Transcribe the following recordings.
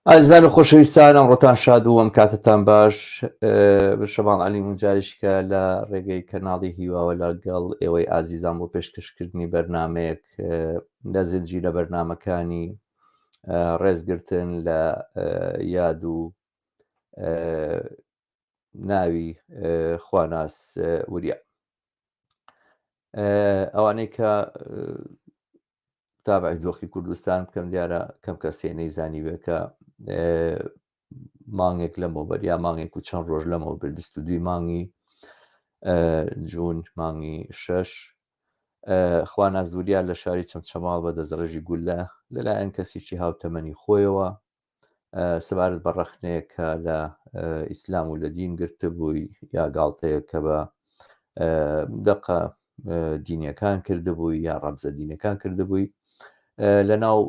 ئازیزان و خۆشەویستان ئەمڕۆتان شاد و ئەم کاتتان باش شەبان علی منجاریشکە لە ڕێگەی کەناڵی هیواوە لەگەڵ ئێوەی ئازیزان بۆ پێشکەشکردنی بەرنمەیەک لە زنجیرە بەرنمەکانی ڕێزگرتن لە یاد و ناوی خواناس وریا ئەوانەی کە تابعی دۆخی کوردستان بکەم دیارە کەم کەسێ نەیزانیوێ کە مانگێک لەمەوبەر یا مانگێک و چەند ڕۆژ لەمەوبەر 22 مانگی جوون مانگی شەش خوانازوریا لە شاری چەمچەماڵ بە دەستڕێژی گولە لەلایەن کەسێکی هاوتەمەنی خۆیەوە سەبارەت بە ڕەخنەیەک کە لە ئیسلام و لە دین گرتبووی یا گاڵتەیەک کە بە دەقە دینیەکان کردبووی یا ڕەمزە دینەکان کردبووی لە ناو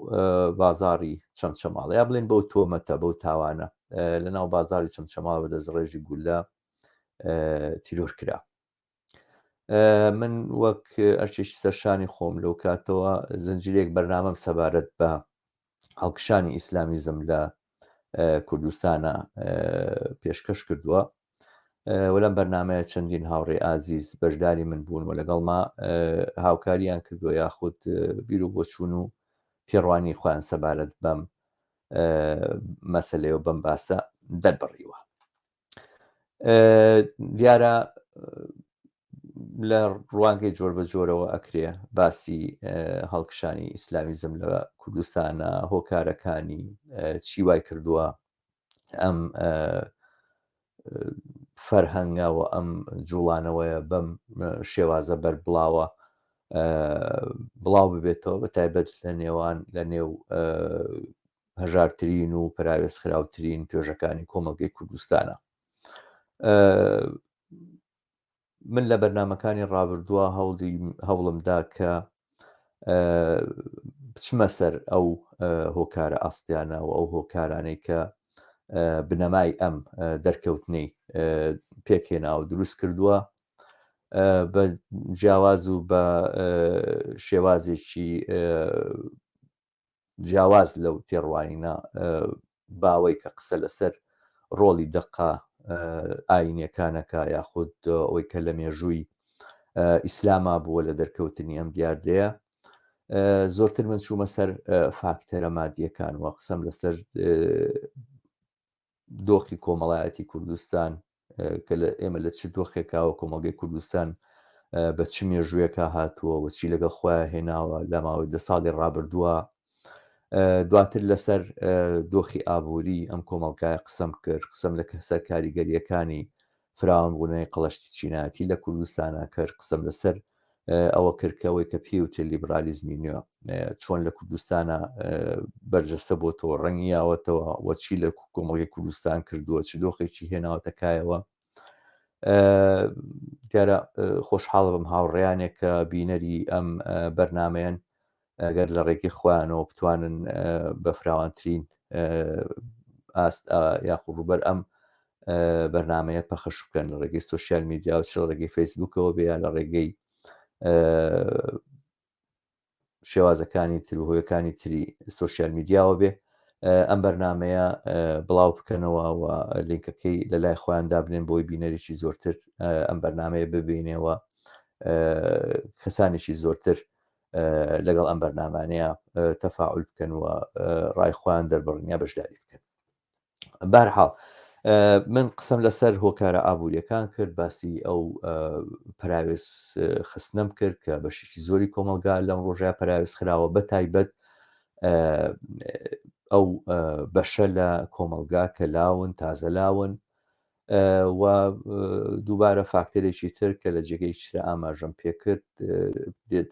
بازاری چەمچەماڵ یا بڵێن بەو تۆمەتە بەو تاوانە لە ناو بازاری چەمچەماڵ بە دەستڕێژی گولە تیرۆر کرا. من وەک ئەرچێکی سەرشانی خۆم لەو کاتەوە زنجیرێک بەرنامەم سەبارەت بە هەڵکشانی ئیسلامیزم لە کوردستانە پێشکەش کردووە و لەم بەرنمەیە چەندین هاوڕێ ئازیز بەشداری من بوون و لەگەڵما هاوکاریان کردووە یاخود بیر و بۆچوون و تێڕوانی خۆیان سەبارەت بەم مەسلەیە و بەم باسە دەربڕیوە. دیارە لە ڕوانگەی جۆر بە جۆرەوە ئەکرێ باسی هەڵکشانی ئیسلامیزم لە کوردستانە هۆکارەکانی چی وای کردووە ئەم فەرهەنگە و ئەم جوڵانەوەیە بەم شێوازە بەربڵاوە بڵاو ببێتەوە بە تایبەت لە نێوان لە نێو هەژارترین و پەراوێزخراوترین توێژەکانی کۆمەڵگەی کوردستانە. من لە بەرنمەکانی ڕابردووە هەوڵی هەوڵمدا کە بچمە سەر ئەو هۆکارە ئاستیانە و ئەو هۆکارانەی کە بنەمای ئەم دەرکەوتنەی پێکهێنا و دروست کردووە بە جیاواز و بە شێوازێکی جیاواز لەو تێڕوانینە باوەی کە قسە لەسەر ڕۆڵی دەقە ئاینیەکانەکە یاخود ئەوەی کە لە مێژووی ئیسلاما بووە لە دەرکەوتنی ئەم دیاردەیە زۆرتر من چوومە سەر فاکتەرە مادیەکان و قسەم لەسەر دۆخی کۆمەڵایەتی کوردستان کە لە ئێمە لە چ دۆخێکاوە کۆمەڵگەی کوردستان بە چ مێژوویەکە هاتووە و چی لەگەڵ خۆیان هێناوە لە ماوەی دە ساڵی ڕابردووە دواتر لەسەر دۆخی ئابووری ئەم کۆمەڵگایە قسەم کرد قسەم لە سەر کاریگەریەکانی فراوانبوونەوەی قەڵەشتی چینایەتی لە کوردستانا کرد، قسەم لەسەر ئەوە کرد کە ئەوەی کە پێی وترێت لیبرالیزمی نوێ چۆن لە کوردستانە بەرجەستە بۆتەوە ڕەنگی یاوەتەوە و چی لە کۆمەڵگەی کوردستان کردووە چ دۆخێکی هێناوەتە کایەوە دیارە خۆشحاڵ بم هاوڕێیانێک کە بینەری ئەم بەرنمەیەن ئەگەر لە ڕێگەی خۆیانەوە بتوانن بە فراوانترین ئاست یاخود ڕووبەر ئەم بەرنمەیە پەخش بکەن لە ڕێگەی سوسیال میدیا و چ لە ڕێگەی فەیسبوکەوە بێ یا لە ڕێگەی شێوازەکانی تر و هۆیەکانی تری سوسیال میدیاوە بێ ئەم بەرنمەیە بڵاو بکەنەوە و لینکەکەی لە لای خۆیان دابنێن بۆی بینەرێکی زۆرتر ئەم بەرنمەیە ببینەوە کەسانێکی زۆرتر لەگەڵ ئەم بەرنامانەیە تەفاعول بکەن و ڕای خۆیان دەربڕن یا بەشداری بکەن بەرحاڵ من قسەم لەسەر هۆکارە ئابوووریەکان کرد باسی ئەو پراوێز خستنەم کرد کە بەشێکی زۆری کۆمەلگا لەم ڕۆژە پراوێز خراوە بە تایبەت ئەو بەشە لە کۆمەلگا کە لاون تازە لاون و دووبارە فاکتەرێکی تر کە لە جێگەی چرا ئاماژەم پێکرد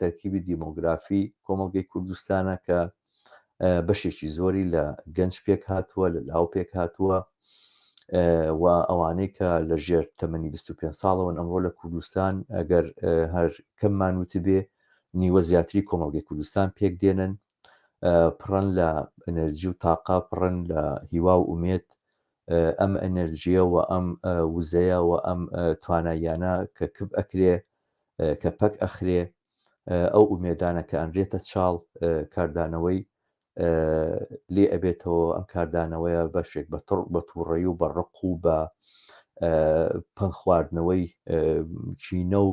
تەرکیبی دیمۆگرافی کۆمەڵگەی کوردستانە کە بەشێکی زۆری لە گەنج پێک هاتووە لە لاو پێک هاتووە و ئەوانەی کە لە ژێر تەمەنی 25 ساڵەوەن ئەمڕۆ لە کوردستان ئەگەر هەر کەممان وتبێ نیوە زیاتری کۆمەڵگەی کوردستان پێک دێنن پڕن لە ئەنەرجی و تاقا پڕن لە هیوا و ئومێد ئەم ئەنێرجییە و ئەم وزەیە و ئەم تواناییانە کە کپ ئەکرێ، کە پەک ئەخرێ، ئەو ئومێدانە کە ئەنرێتە چاڵ، کاردانەوەی. لێ ئەبێتەوە ئەم کاردانەوەیە بەشێک بە تڕ بە تووڕەی و بە ڕق و بە پەنخواردنەوەی چینە و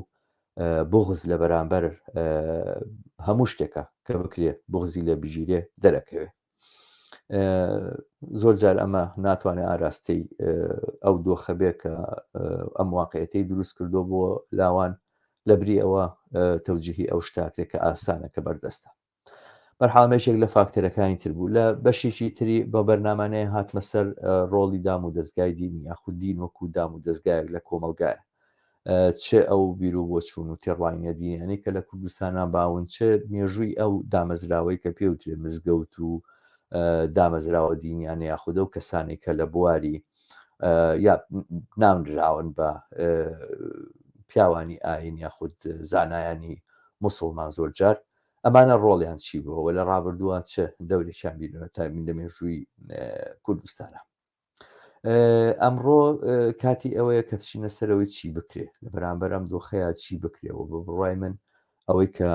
بغز لە بەرامبەر هەموو شتێکە کە بکرێ بغزی لێ بگیرێ دەرەکەوێ. زۆر جار ئەمە ناتوانێت ئاراستەی ئەو دۆخە بێ کە ئەم واقعەتەی دروست کردو بۆ لاوان لە بری ئەوە تەوجیهی ئەو شتاکرێت کە ئاسانە کە بەردەستە بەرحاڵمێکێک لە فاکتەرەکانی تر بوو لە بەشێکی تری بە بەرنمانەیە هاتمە سەر ڕۆڵی دام و دەستگای دینی یاخود دین وەکو دام و دەستگایەک لە کۆمەلگایە چ ئەو بیر و بۆچوون و تێڕوانینە دینیانەی کە لە کوردستانا باون، چ مێژووی ئەو دامەزراوەی کە پێوترێ مزگەوت و دامەزراوە دینیانە یاخود ئەو کەسانەی کە لە بواری یا ناونراون بە پیاوانی ئاین یاخود زانایانی موسڵمان زۆر جار ئەمانە ڕۆڵیان چی بووە لە ڕابردووە چ دەورێکیان بینەوە تا من لە مێژووی کوردستانە. ئەمڕۆ کاتی ئەوەیە کە بچینە سەرەوەی چی بکرێ لە بەرامبەر ئەم دۆخەیە چی بکرێەوە بە بڕای من ئەوەی کە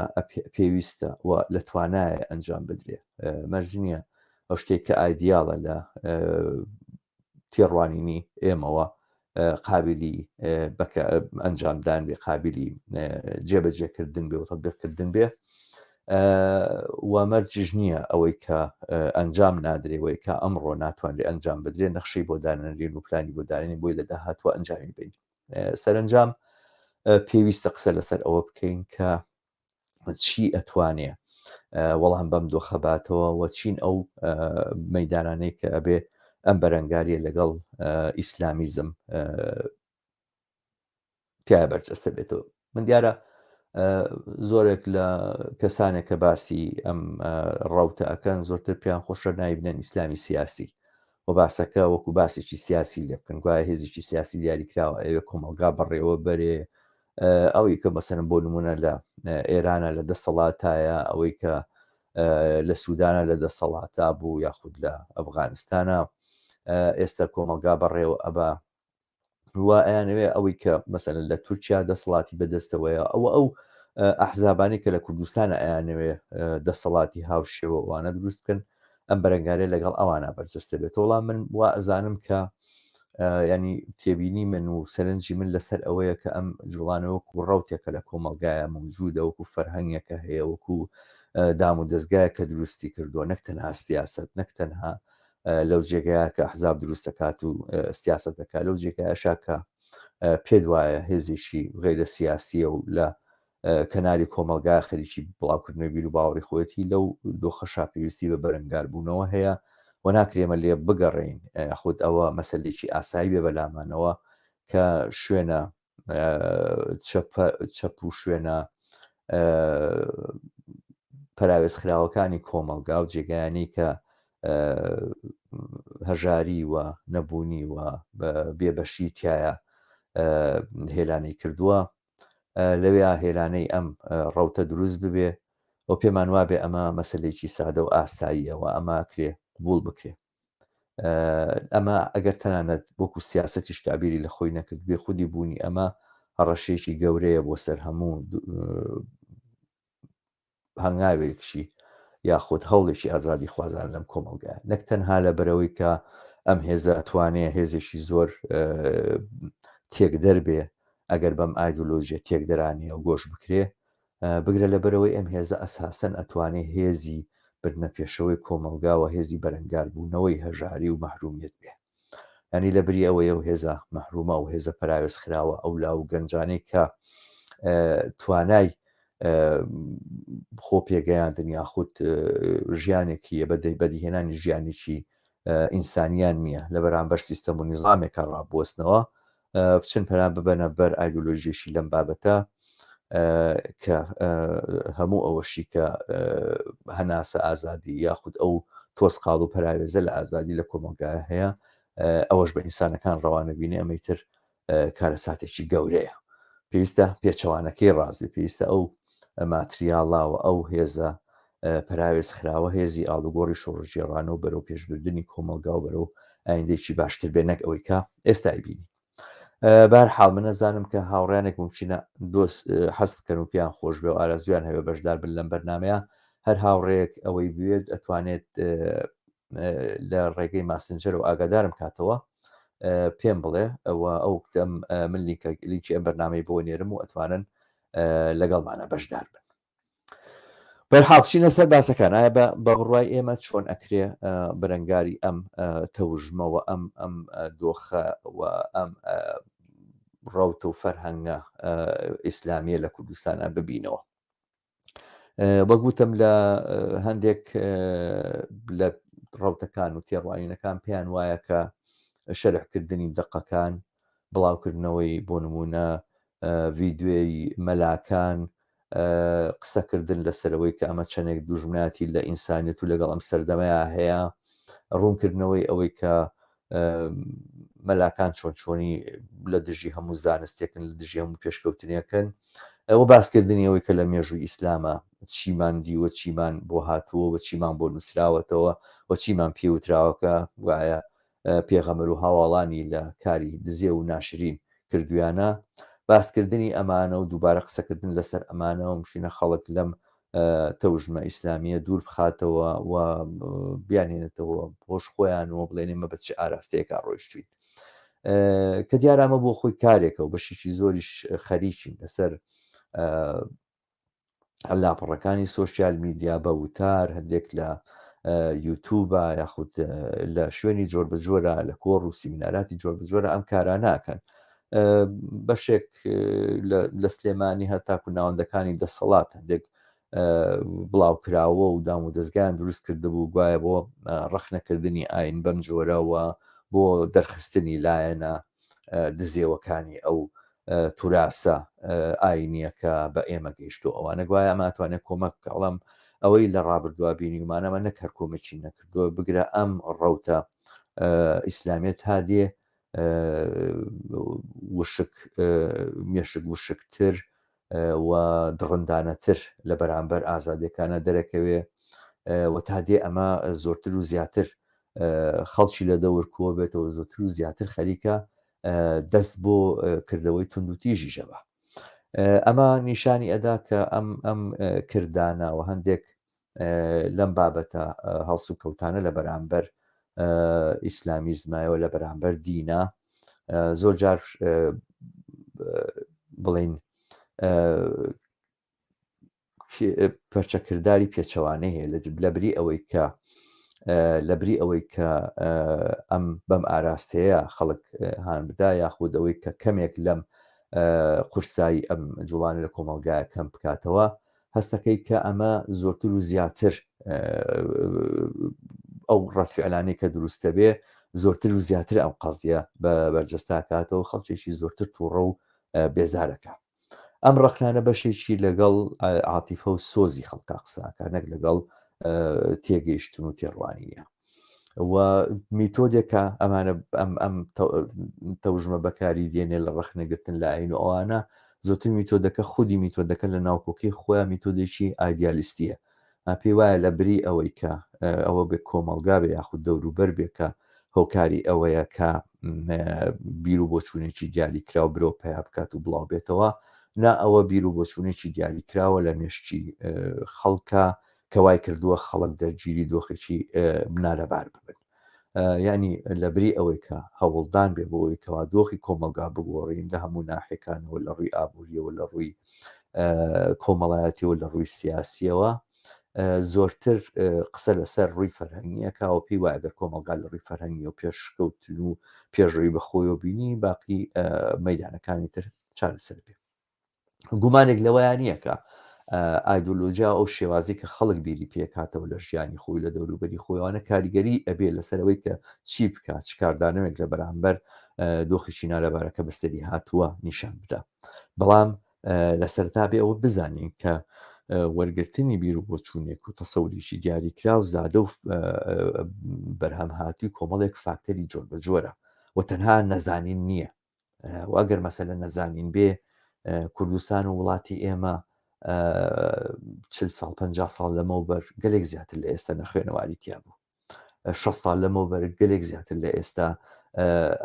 پێویستە و لە توانایە ئەنجام بدرێ مەرج نییە ئەو شتێک کە ئایدیاڵە لە تێڕوانینی ئێمەوە قابلی ئەنجامدان بێ قابلی جێبەجێکردن بێ و تەبیقکردن بێ و مەرجیش نییە ئەوەی کە ئەنجام نادرێ وەی کە ئەمڕۆ ناتوانرێ ئەنجام بدرێ نەخشەی بۆ دانەنرێن و پلانی بۆ دانێن بۆی لە داهاتوە ئەنجامی بین سەرنجام پێویستە قسە لەسەر ئەوە بکەین کە چی ئەتوانێ وەڵام بەم دۆخە باتەوە و چین ئەو مەدانانەی کە ئەبێ ئەم بەرەنگاریە لەگەڵ ئیسلامیزم تیا بەرجەستە بێتەوە من دیارە زۆرێک لە کەسانێک کە باسی ئەم ڕەوتە ئەکەن زۆرتر پێیان خۆشە ناوی بنێن ئیسلامی سیاسی و باسەکە وەکو باسێکی سیاسی لێ بکەن گوایە هێزێکی سیاسی دیاریکراوە ئەوێ کۆمەڵگا بەڕێوە بەرێ ئەوەی کە مەسەرم بۆ نمونە لە ئێرانە لە دەسەڵاتایە ئەوەی کە لە سوودانە لە دەسەڵاتا بوو یاخود لە ئەفغانستانە ئێستا کۆمەلگا بەڕێوە ئەبا و ئەیانەوێ ئەوەی کە مەسەلەن لە تورکیا دەسەڵاتی بەدەستەوەیە ئەوە ئەو ئەحزابانی کە لە کوردستان ئەیانەوێ دەسەڵاتی هاوشێوە وانە دروست بکەن ئەم بەرەنگارێ لەگەڵ ئەوانە بەرجەستە بێت وەڵام من وا ئەزانم کە ینی تێبینی من و سەرنجی من لەسەر ئەوەیە کە ئەم جوڵانە وەکو ڕوتێکە لە کۆمەلگایە موجودە وەکو فەرهەنگێکە هەیە وەکو دام و دەستگایە کە دروستی کردووە نەک تەنها سیاست نەک تەنها لەو جێگایە کە ئەحزاب دروست دەکات و سیاست دەکات لەو جێگایەشا کە پێت وایە هێزێکی غیرە سیاسیە و لە کەناری کۆمەلگا خەریکی بڵاوکردنەوەی بیر و باوەڕی خۆیەتی لەو دۆخەشا پێویستی بە بەرەنگاربوونەوە هەیە و ناکرێمە لێ بگەڕین خود ئەوە مەسلێکی ئاسایی بێ بەلامانەوە کە شوێنە چەپ و شوێنە پەراوێزخراوەکانی کۆمەڵگا و جێگایانی کە هەژاری و نەبوونی و بێبەشی تایە هێلانەی کردووە لەوێ هێلانەی ئەم ڕەوتە دروست ببێ و پێمان وابێ ئەمە مەسلێکی سادە و ئاساییەوە ئەمە کرێ قبول بکرێ ئەمە ئەگەر تەنانەت وەکو سیاسەتیش تعبیری لە خۆی نەکرد بێ خودی بوونی ئەمە هەڕەشەیەکی گەورەیە بۆ سەر هەموو هەنگاوێکشی یاخود هەوڵێکی ئازادی خوازان لەم کۆمەلگای نەک تەنها لە بەرەوەی کە ئەم هێزە ئەتوانێ هێزێکی زۆر تێکدەر بێ ئەگەر بەم ئایدۆلۆژیە تێکدەرانەیە و گۆش بکرێ بگرە لەبەرئەوەی ئەم هێزە ئەساسەن ئەتوانێ هێزی بردنە پێشەوەی کۆمەڵگا و هێزی بەرەنگاربوونەوەی هەژاری و مەحرومیەت بێ. یانی لەبری ئەوەی ئەو هێزە مەحرومە ئەو هێزە پەراوێز خراوە ئەو لاو و گەنجانەی کە توانای خۆ پێگەیاندن یاخود ژیانێکی بەدیهێنانی ژیانێکی ئینسانیان نییە لە بەرامبەر سیستەم و نیزامێکە ڕابوەستنەوە بچن پەنا ببەنە بەر ئایدۆلۆژیەکی لەم بابەتە کە هەموو ئەوەشی کە هەناسە ئازادی یاخود ئەو تۆزقاڵ و پەراوێزە لە ئازادی لە کۆمەڵگای هەیە ئەوەش بە ئینسانەکان ڕەوانە بینێ ئەمەی تر کارەساتێکی گەورەیە پێویستە پێچەوانەکەی ڕاست پێویستە ئەو ماتریاڵا و ئەو هێزە پەراوێز خراوە هێزی ئاڵوگۆڕی شۆڕشگێڕانە و بەرەو پێشبردنی کۆمەڵگا و بەرەو ئایندێکی باشتر بێ نەک ئەوەی کە ئێستای بینی بار حاڵ من نەزانم کە هاوڕیانێک ممکنە دۆست حەز بکەن و پێیان خۆش بێ و ئارەزویان هەبێ بەشدار بن لەم بەرنمەیە. هەر هاوڕێیەک ئەوەی بوێت ئەتوانێت لە ڕێگەی ماسنجەرەوە ئاگادارم کاتەوە پێم بڵێ ئەوە ئەو دەم من لینکی ئەم بەرنامەی بۆ نێرم و ئەتوانن لەگەڵمانە بەشدار بن. بەرحاڵ بچینە سەر باسەکان ئایا بە بە بڕوای ئێمە چۆن ئەکرێ بەرەنگاری ئەم تەوژمەوە ئەم ئەم دۆخە و ئەم ڕەوتە و فەرهەنگە ئیسلامیە لە کوردستانە ببینەوە وەک وتم لە هەندێک لە ڕەوتەکان و تێڕوانینەکان پێیان وایە کە شەرحکردنی دەقەکان بڵاوکردنەوەی بۆ نمونە ڤیدیۆی مەلاکان قسەکردن لەسەرەوەی کە ئەمە چەندێک دوژمناتی لە ئینسانیت و لەگەڵ ئەم سەردەمەیە هەیە ڕوونکردنەوەی ئەوەی کە مەلاکان چۆن چۆنی لە دژی هەموو زانستێکن لە دژی هەموو پێشکەوتنێکن ئەوە باسکردنی ئەوەی کە لە مێژووی ئیسلامە چیمان دیوە چیمان بۆ هاتووە و چیمان بۆ نووسراوەتەوە و چیمان پێوتراوەکە وایە پێغەمبەر و هاواڵانی لە کاری دزێو و ناشرین کردویانە، باسکردنی ئەمانە و دووبارە قسەکردن لەسەر ئەمانە و مشینە خەڵک لەم تەوژمە ئیسلامیە دوور بخاتەوە و بیانهێنێتەوە هۆش خۆیان و بڵێن ئێمە بە چ ئاراستەیەکا ڕۆیشتوین کە دیارە ئەمە بۆ خۆی کارێکە و بەشێکی زۆریش خەریکین لەسەر لاپەڕەکانی سۆشیال میدیا بە وتار هەندێک لە یوتوبە یاخود لە شوێنی جۆر بە جۆرە لە کۆڕ و سیمیناراتی جۆر بە جۆرە ئەم کارە ناکەن بەشێک لە سلێمانی هەتاکو ناوەندەکانی دەسەڵات هەندێک بڵاوکراوە و دام و دەستگایان دروست کردبوو گوایە بۆ ڕەخنەکردنی ئاین بەم جۆرەوە بۆ دەرخستنی لایەنە دزێوەکانی ئەو توراسە ئاینیە کە بە ئێمە گەیشتو ئەوانە گوایە ئەمە ئەتوانێت کۆمەک بکە بەڵام ئەوەی لە ڕابردووە بینیومانە ئەمە نەک هەر کۆمەکی نەکردووە بگرە ئەم ڕەوتە ئیسلامیە تا دێ وشک مێشک وشکتر و دڕندانەتر لە بەرامبەر ئازادیەکانە دەرەکەوێ و تا دێ ئەمە زۆرتر و زیاتر خەڵکی لە دەور کۆ بێتەوە زۆرتر و زیاتر خەریکە دەست بۆ کردەوەی تونند و تیژی ژەبە ئەمە نیشانی ئەدا کە ئەم ئەم کردانە و هەندێک لەم بابەتە هەڵسوکەوتانە لە بەرامبەر ئیسلامیزمایەوە لە بەرامبەر دینە زۆر جار بڵین پەرچەکرداری پێچەوانەی هەیە لە بری ئەوەی کە لە بری ئەوەی کە ئەم بەم ئاراستەیە خەڵک هان بدا یاخود ئەوەی کە کەمێک لەم قورسایی ئەم جوڵانە لە کۆمەڵگایە کەم بکاتەوە هەستەکەی کە ئەمە زۆرتر و زیاتر ئەو ڕەتفعلانەی کە دروستە بێ زۆرتر و زیاتر ئەم قەزیە بە بەرجەستاکاتەوە خەڵکێکی زۆرتر تووڕە و بێزارەکە ئەم ڕەخنانە بەشێکی لەگەڵ عاتیفە و سۆزی خەڵکا قساکە نەک لەگەڵ تێگەیشتن و تێڕوانینە و میتۆدێکە ئەمانە ئەم ئەم تەوژمە بەکاری دێنێ لە ڕەخنەگرتن لە ئاین و ئەوانە زۆتر میتۆدەکە خودی میتۆدەکە لە ناوکۆکەی خۆیان میتۆدێکی ئایدیالیستیە پێی وایە لە بری ئەوەی کە ئەوە بێ کۆمەڵگا بێ یاخود دەوروبەر بێ کە هۆکاری ئەوەیە کە بیر و بۆچوونێکی دیاریکراو برۆ پیا بکات و بڵاو بێتەوە نا ئەوە بیر و بۆچوونێکی دیاریکراوە لە مێشکی خەڵکە کە وای کردووە خەڵک دەرگیری دۆخێکی نالەبار ببن یعنی لە بری ئەوەی کە هەوڵدان بێ بۆ ئەوەی کەوا دۆخی کۆمەڵگا بگۆڕین لە هەموو ناحەکانەوە لە ڕووی ئابووریەوە لە ڕووی کۆمەڵایەتیەوە لە ڕووی سیاسیەوە زۆرتر قسە لەسەر ڕووی فەرهەنگیەکەەوە پێی وایە گەر کۆمەڵگا لە ڕووی فەرهەنگی و پێشکەوتن و پێشڕەوی بەخۆیەوە بینی باقی مەدانەکانی تر چارەسەر بێ گومانێک لەوەیان نییە کە ئایدۆلۆژیا ئەو شێوازی کە خەڵک بیری پێکاتەوە لە ژیانی خۆی لە دەوروبەری خۆیانە کاریگەری ئەبێ لەسەرەوەی کە چی بکات چ کاردانەوەیەک لە بەرامبەر دۆخێکی نالەبارەکە بەسەری هاتووە نیشان بدا بەڵام لە سەرتا بێ ئەوە بزانین کە وەرگرتنی بیر و بۆچوونێک و تەسەوریی دیاریکراو زادە و بەرهەم هاتووی کۆمەڵێک فاکتەری جۆر بە جۆرە و تەنها نەزانین نییە و ئەگەر مەسەلە نەزانین بێ کوردستان و وڵاتی ئێمە چل ساڵ پ ساڵ لەمەوبەر گەلێک زیاتر لە ئێستا نەخوێنەواری تیا بوو 6 ساڵ لەمەوبەر گەلێک زیاتر لە ئێستا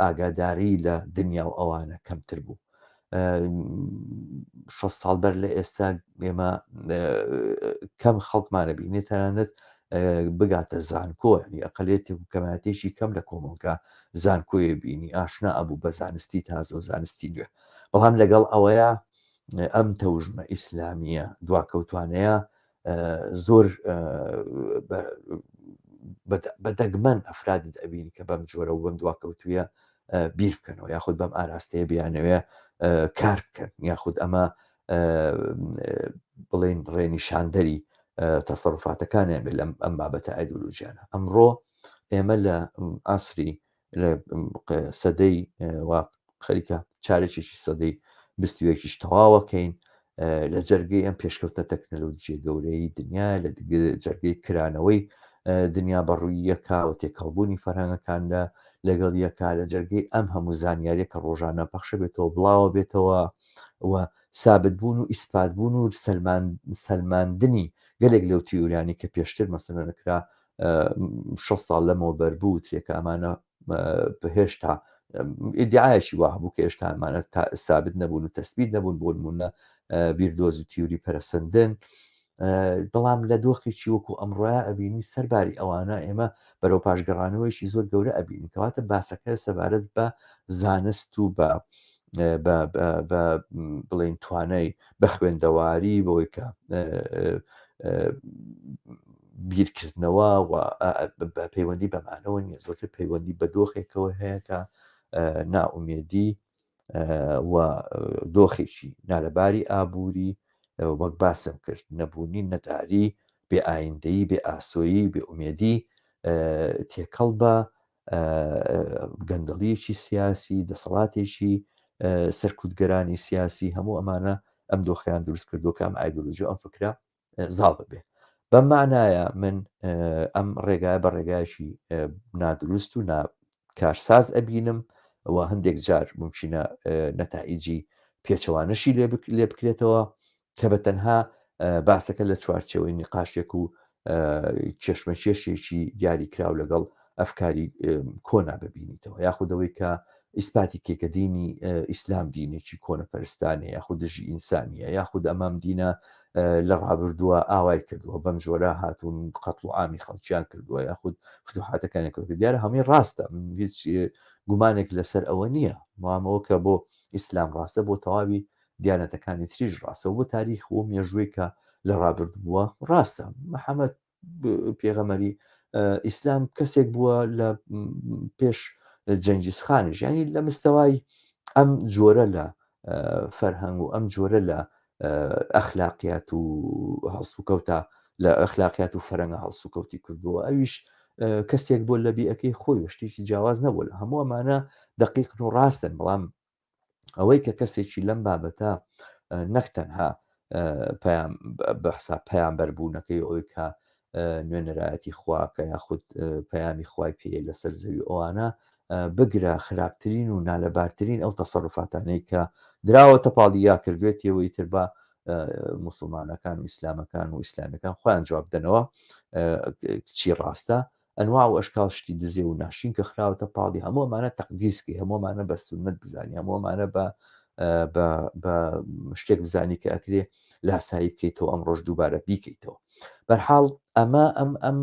ئاگاداری لە دنیا و ئەوانە کەمتر بوو. 6 ساڵ بەر لە ئێستا ئێمە کەم خەڵکمانە بینێ تەنانەت بگاتە زانکۆ ینی ئەقلێتێک و کەماتێکی کەم لە کۆمەڵگا زانکۆیە بینی ئاشنا ئەبوو بە زانستی تازە و زانستی نوێ بەڵام لەگەڵ ئەوەیە ئەم تەوژمە ئیسلامیە دواکەوتوانەیە زۆر بە دەگمەن ئەفرادت ئەبینی کە بەم جۆرە و بەم دواکەوتویە بیر بکەنەوە یاخود بەم ئاراستەیە بیانەوێ کار بکەن یاخود ئەمە بڵین ڕێنیشاندەری تەسەروفاتەکانیان بێت لەم ئەم بابەتە ئایدۆلۆژیانە ئەمڕۆ ئێمە لە ئاسری لە سەدەی وا خەریکە چارێکێکی سەدەی بیستویەکیش تەواوەکەین لە جەرگەی ئەم پێشکەوتە تەکنەلۆجیە گەورەی دنیا لە جەرگەی کرانەوەی دنیا بە ڕووی یەکا و تێکەڵبوونی فەرهەنگەکاندا لەگەڵ یەکا لە جەرگەی ئەم هەموو زانیاریە کە ڕۆژانە پەخشە بێتەوە بڵاوە بێتەوە و سابت بوون و ئیسپات بوون و سەلماندنی گەلێک لەو تیوریانی کە پێشتر مەسەلەن کرا 6 ساڵ لەمەوبەر بوترێ کە ئەمانە هێشتا ئیدعایەکی وا هەبوو کە هێشتا ئەمانە تا سابت نەبوون و تەسبیت نەبوون بۆ نمونە بیردۆز و تیوری پەرەسەندن بەڵام لە دۆخێکی وەکو ئەمڕۆیا ئەبینی سەرباری ئەوانە ئێمە بەرەو پاشگەڕانەوەیکی زۆر گەورە ئەبینین کەواتە باسەکە سەبارەت بە زانست و بە بە بڵین توانای بە خوێندەواری بەوەی کە بیرکردنەوە و پەیوەندی بەمانەوە نییە زۆرتر پەیوەندی بە دۆخێکەوە هەیە کە نائومێدی و دۆخێکی نالەباری ئابووری وەک باسم کرد نەبوونی نەداری بێ ئایندەیی بێ ئاسۆیی بێ ئومێدی تێکەڵ بە گەندەڵیەکی سیاسی دەسەڵاتێکی سەرکوتگەرانی سیاسی هەموو ئەمانە ئەم دۆخیان دروست کردو کە ئەم ئایدۆلۆژی ئەم فکرە زاڵ ببێ بەم مانایە من ئەم ڕێگایە بە ڕێگایکی نادروست و کارساز ئەبینم و هەندێک جار ممکنە نەتائیجی پێچەوانەشی لێ بکرێتەوە کە بە تەنها باسەکە لە چوارچێوەی نیقاشێک و کێشمەکێشێکی دیاریکراو لەگەڵ ئەفکاری کۆنا ببینیتەوە یاخود ئەوەی کە ئیسپاتی کەی کە دینی ئیسلام دینێکی کۆنەپەرستانە یاخود دژی ئینسانیە یاخود ئەمام دینە لە ڕابردووە ئاوای کردووە بەم جۆرە هاتوون قەتڵ و عامی خەڵکیان کردووە یاخود فتوحاتەکانی کردووە دیارە هەمووی ڕاستە هیچ گومانێک لەسەر ئەوە نییە مامەوە کە بۆ ئیسلام ڕاستە بۆ تەواوی دیانەتەکانی تریش ڕاستە و بۆ تاریخ و مێژووی کە لە ڕابردوو بووە ڕاستە محەممەد پێغەمەری ئیسلام کەسێک بووە لە پێش جەنگیز خانیش ینی لە مستەوای ئەم جۆرە لە فەرهەنگ و ئەم جۆرە لە ئەخلاقیات و هەڵسوکەوتە لە ئەخلاقیات و فەرەنگە هەڵسوکەوتی کردووە ئەویش کەسێک بۆ لە بیەکەی خۆی و شتێکی جیاواز نەبوو لە هەموو ئەمانە دقیقن و ڕاستن بەڵام ئەوەی کە کەسێکی لەم بابەتە نەک تەنها بە حساب پەیامبەربوونەکەی ئەوەی کە نوێنەرایەتی خواکە یاخود پەیامی خوای پێ لەسەر زەوی ئەوانە بگرە خراپترین و نالەبارترین ئەو تەسەروفاتانەی کە دراوەتە پاڵی یا کردوێتیەوەی تر بە مسلمانەکان و ئیسلامەکان و ئیسلامەکان خۆیان جواب دەنەوە چی ڕاستە ئەنواع و ئەشکاڵ شتی دزێو و ناشرین کە خراوەتە پاڵی هەموو ئەمانە تەقدیس کەی هەموو ئەمانە بە سوننەت بزانی هەموو ئەمانە بە بە بە شتێک بزانی کە ئەکرێ لاسایی بکەیتەوە ئەم ڕۆژ دووبارە بیکەیتەوە بەرحاڵ ئەمە ئەم ئەم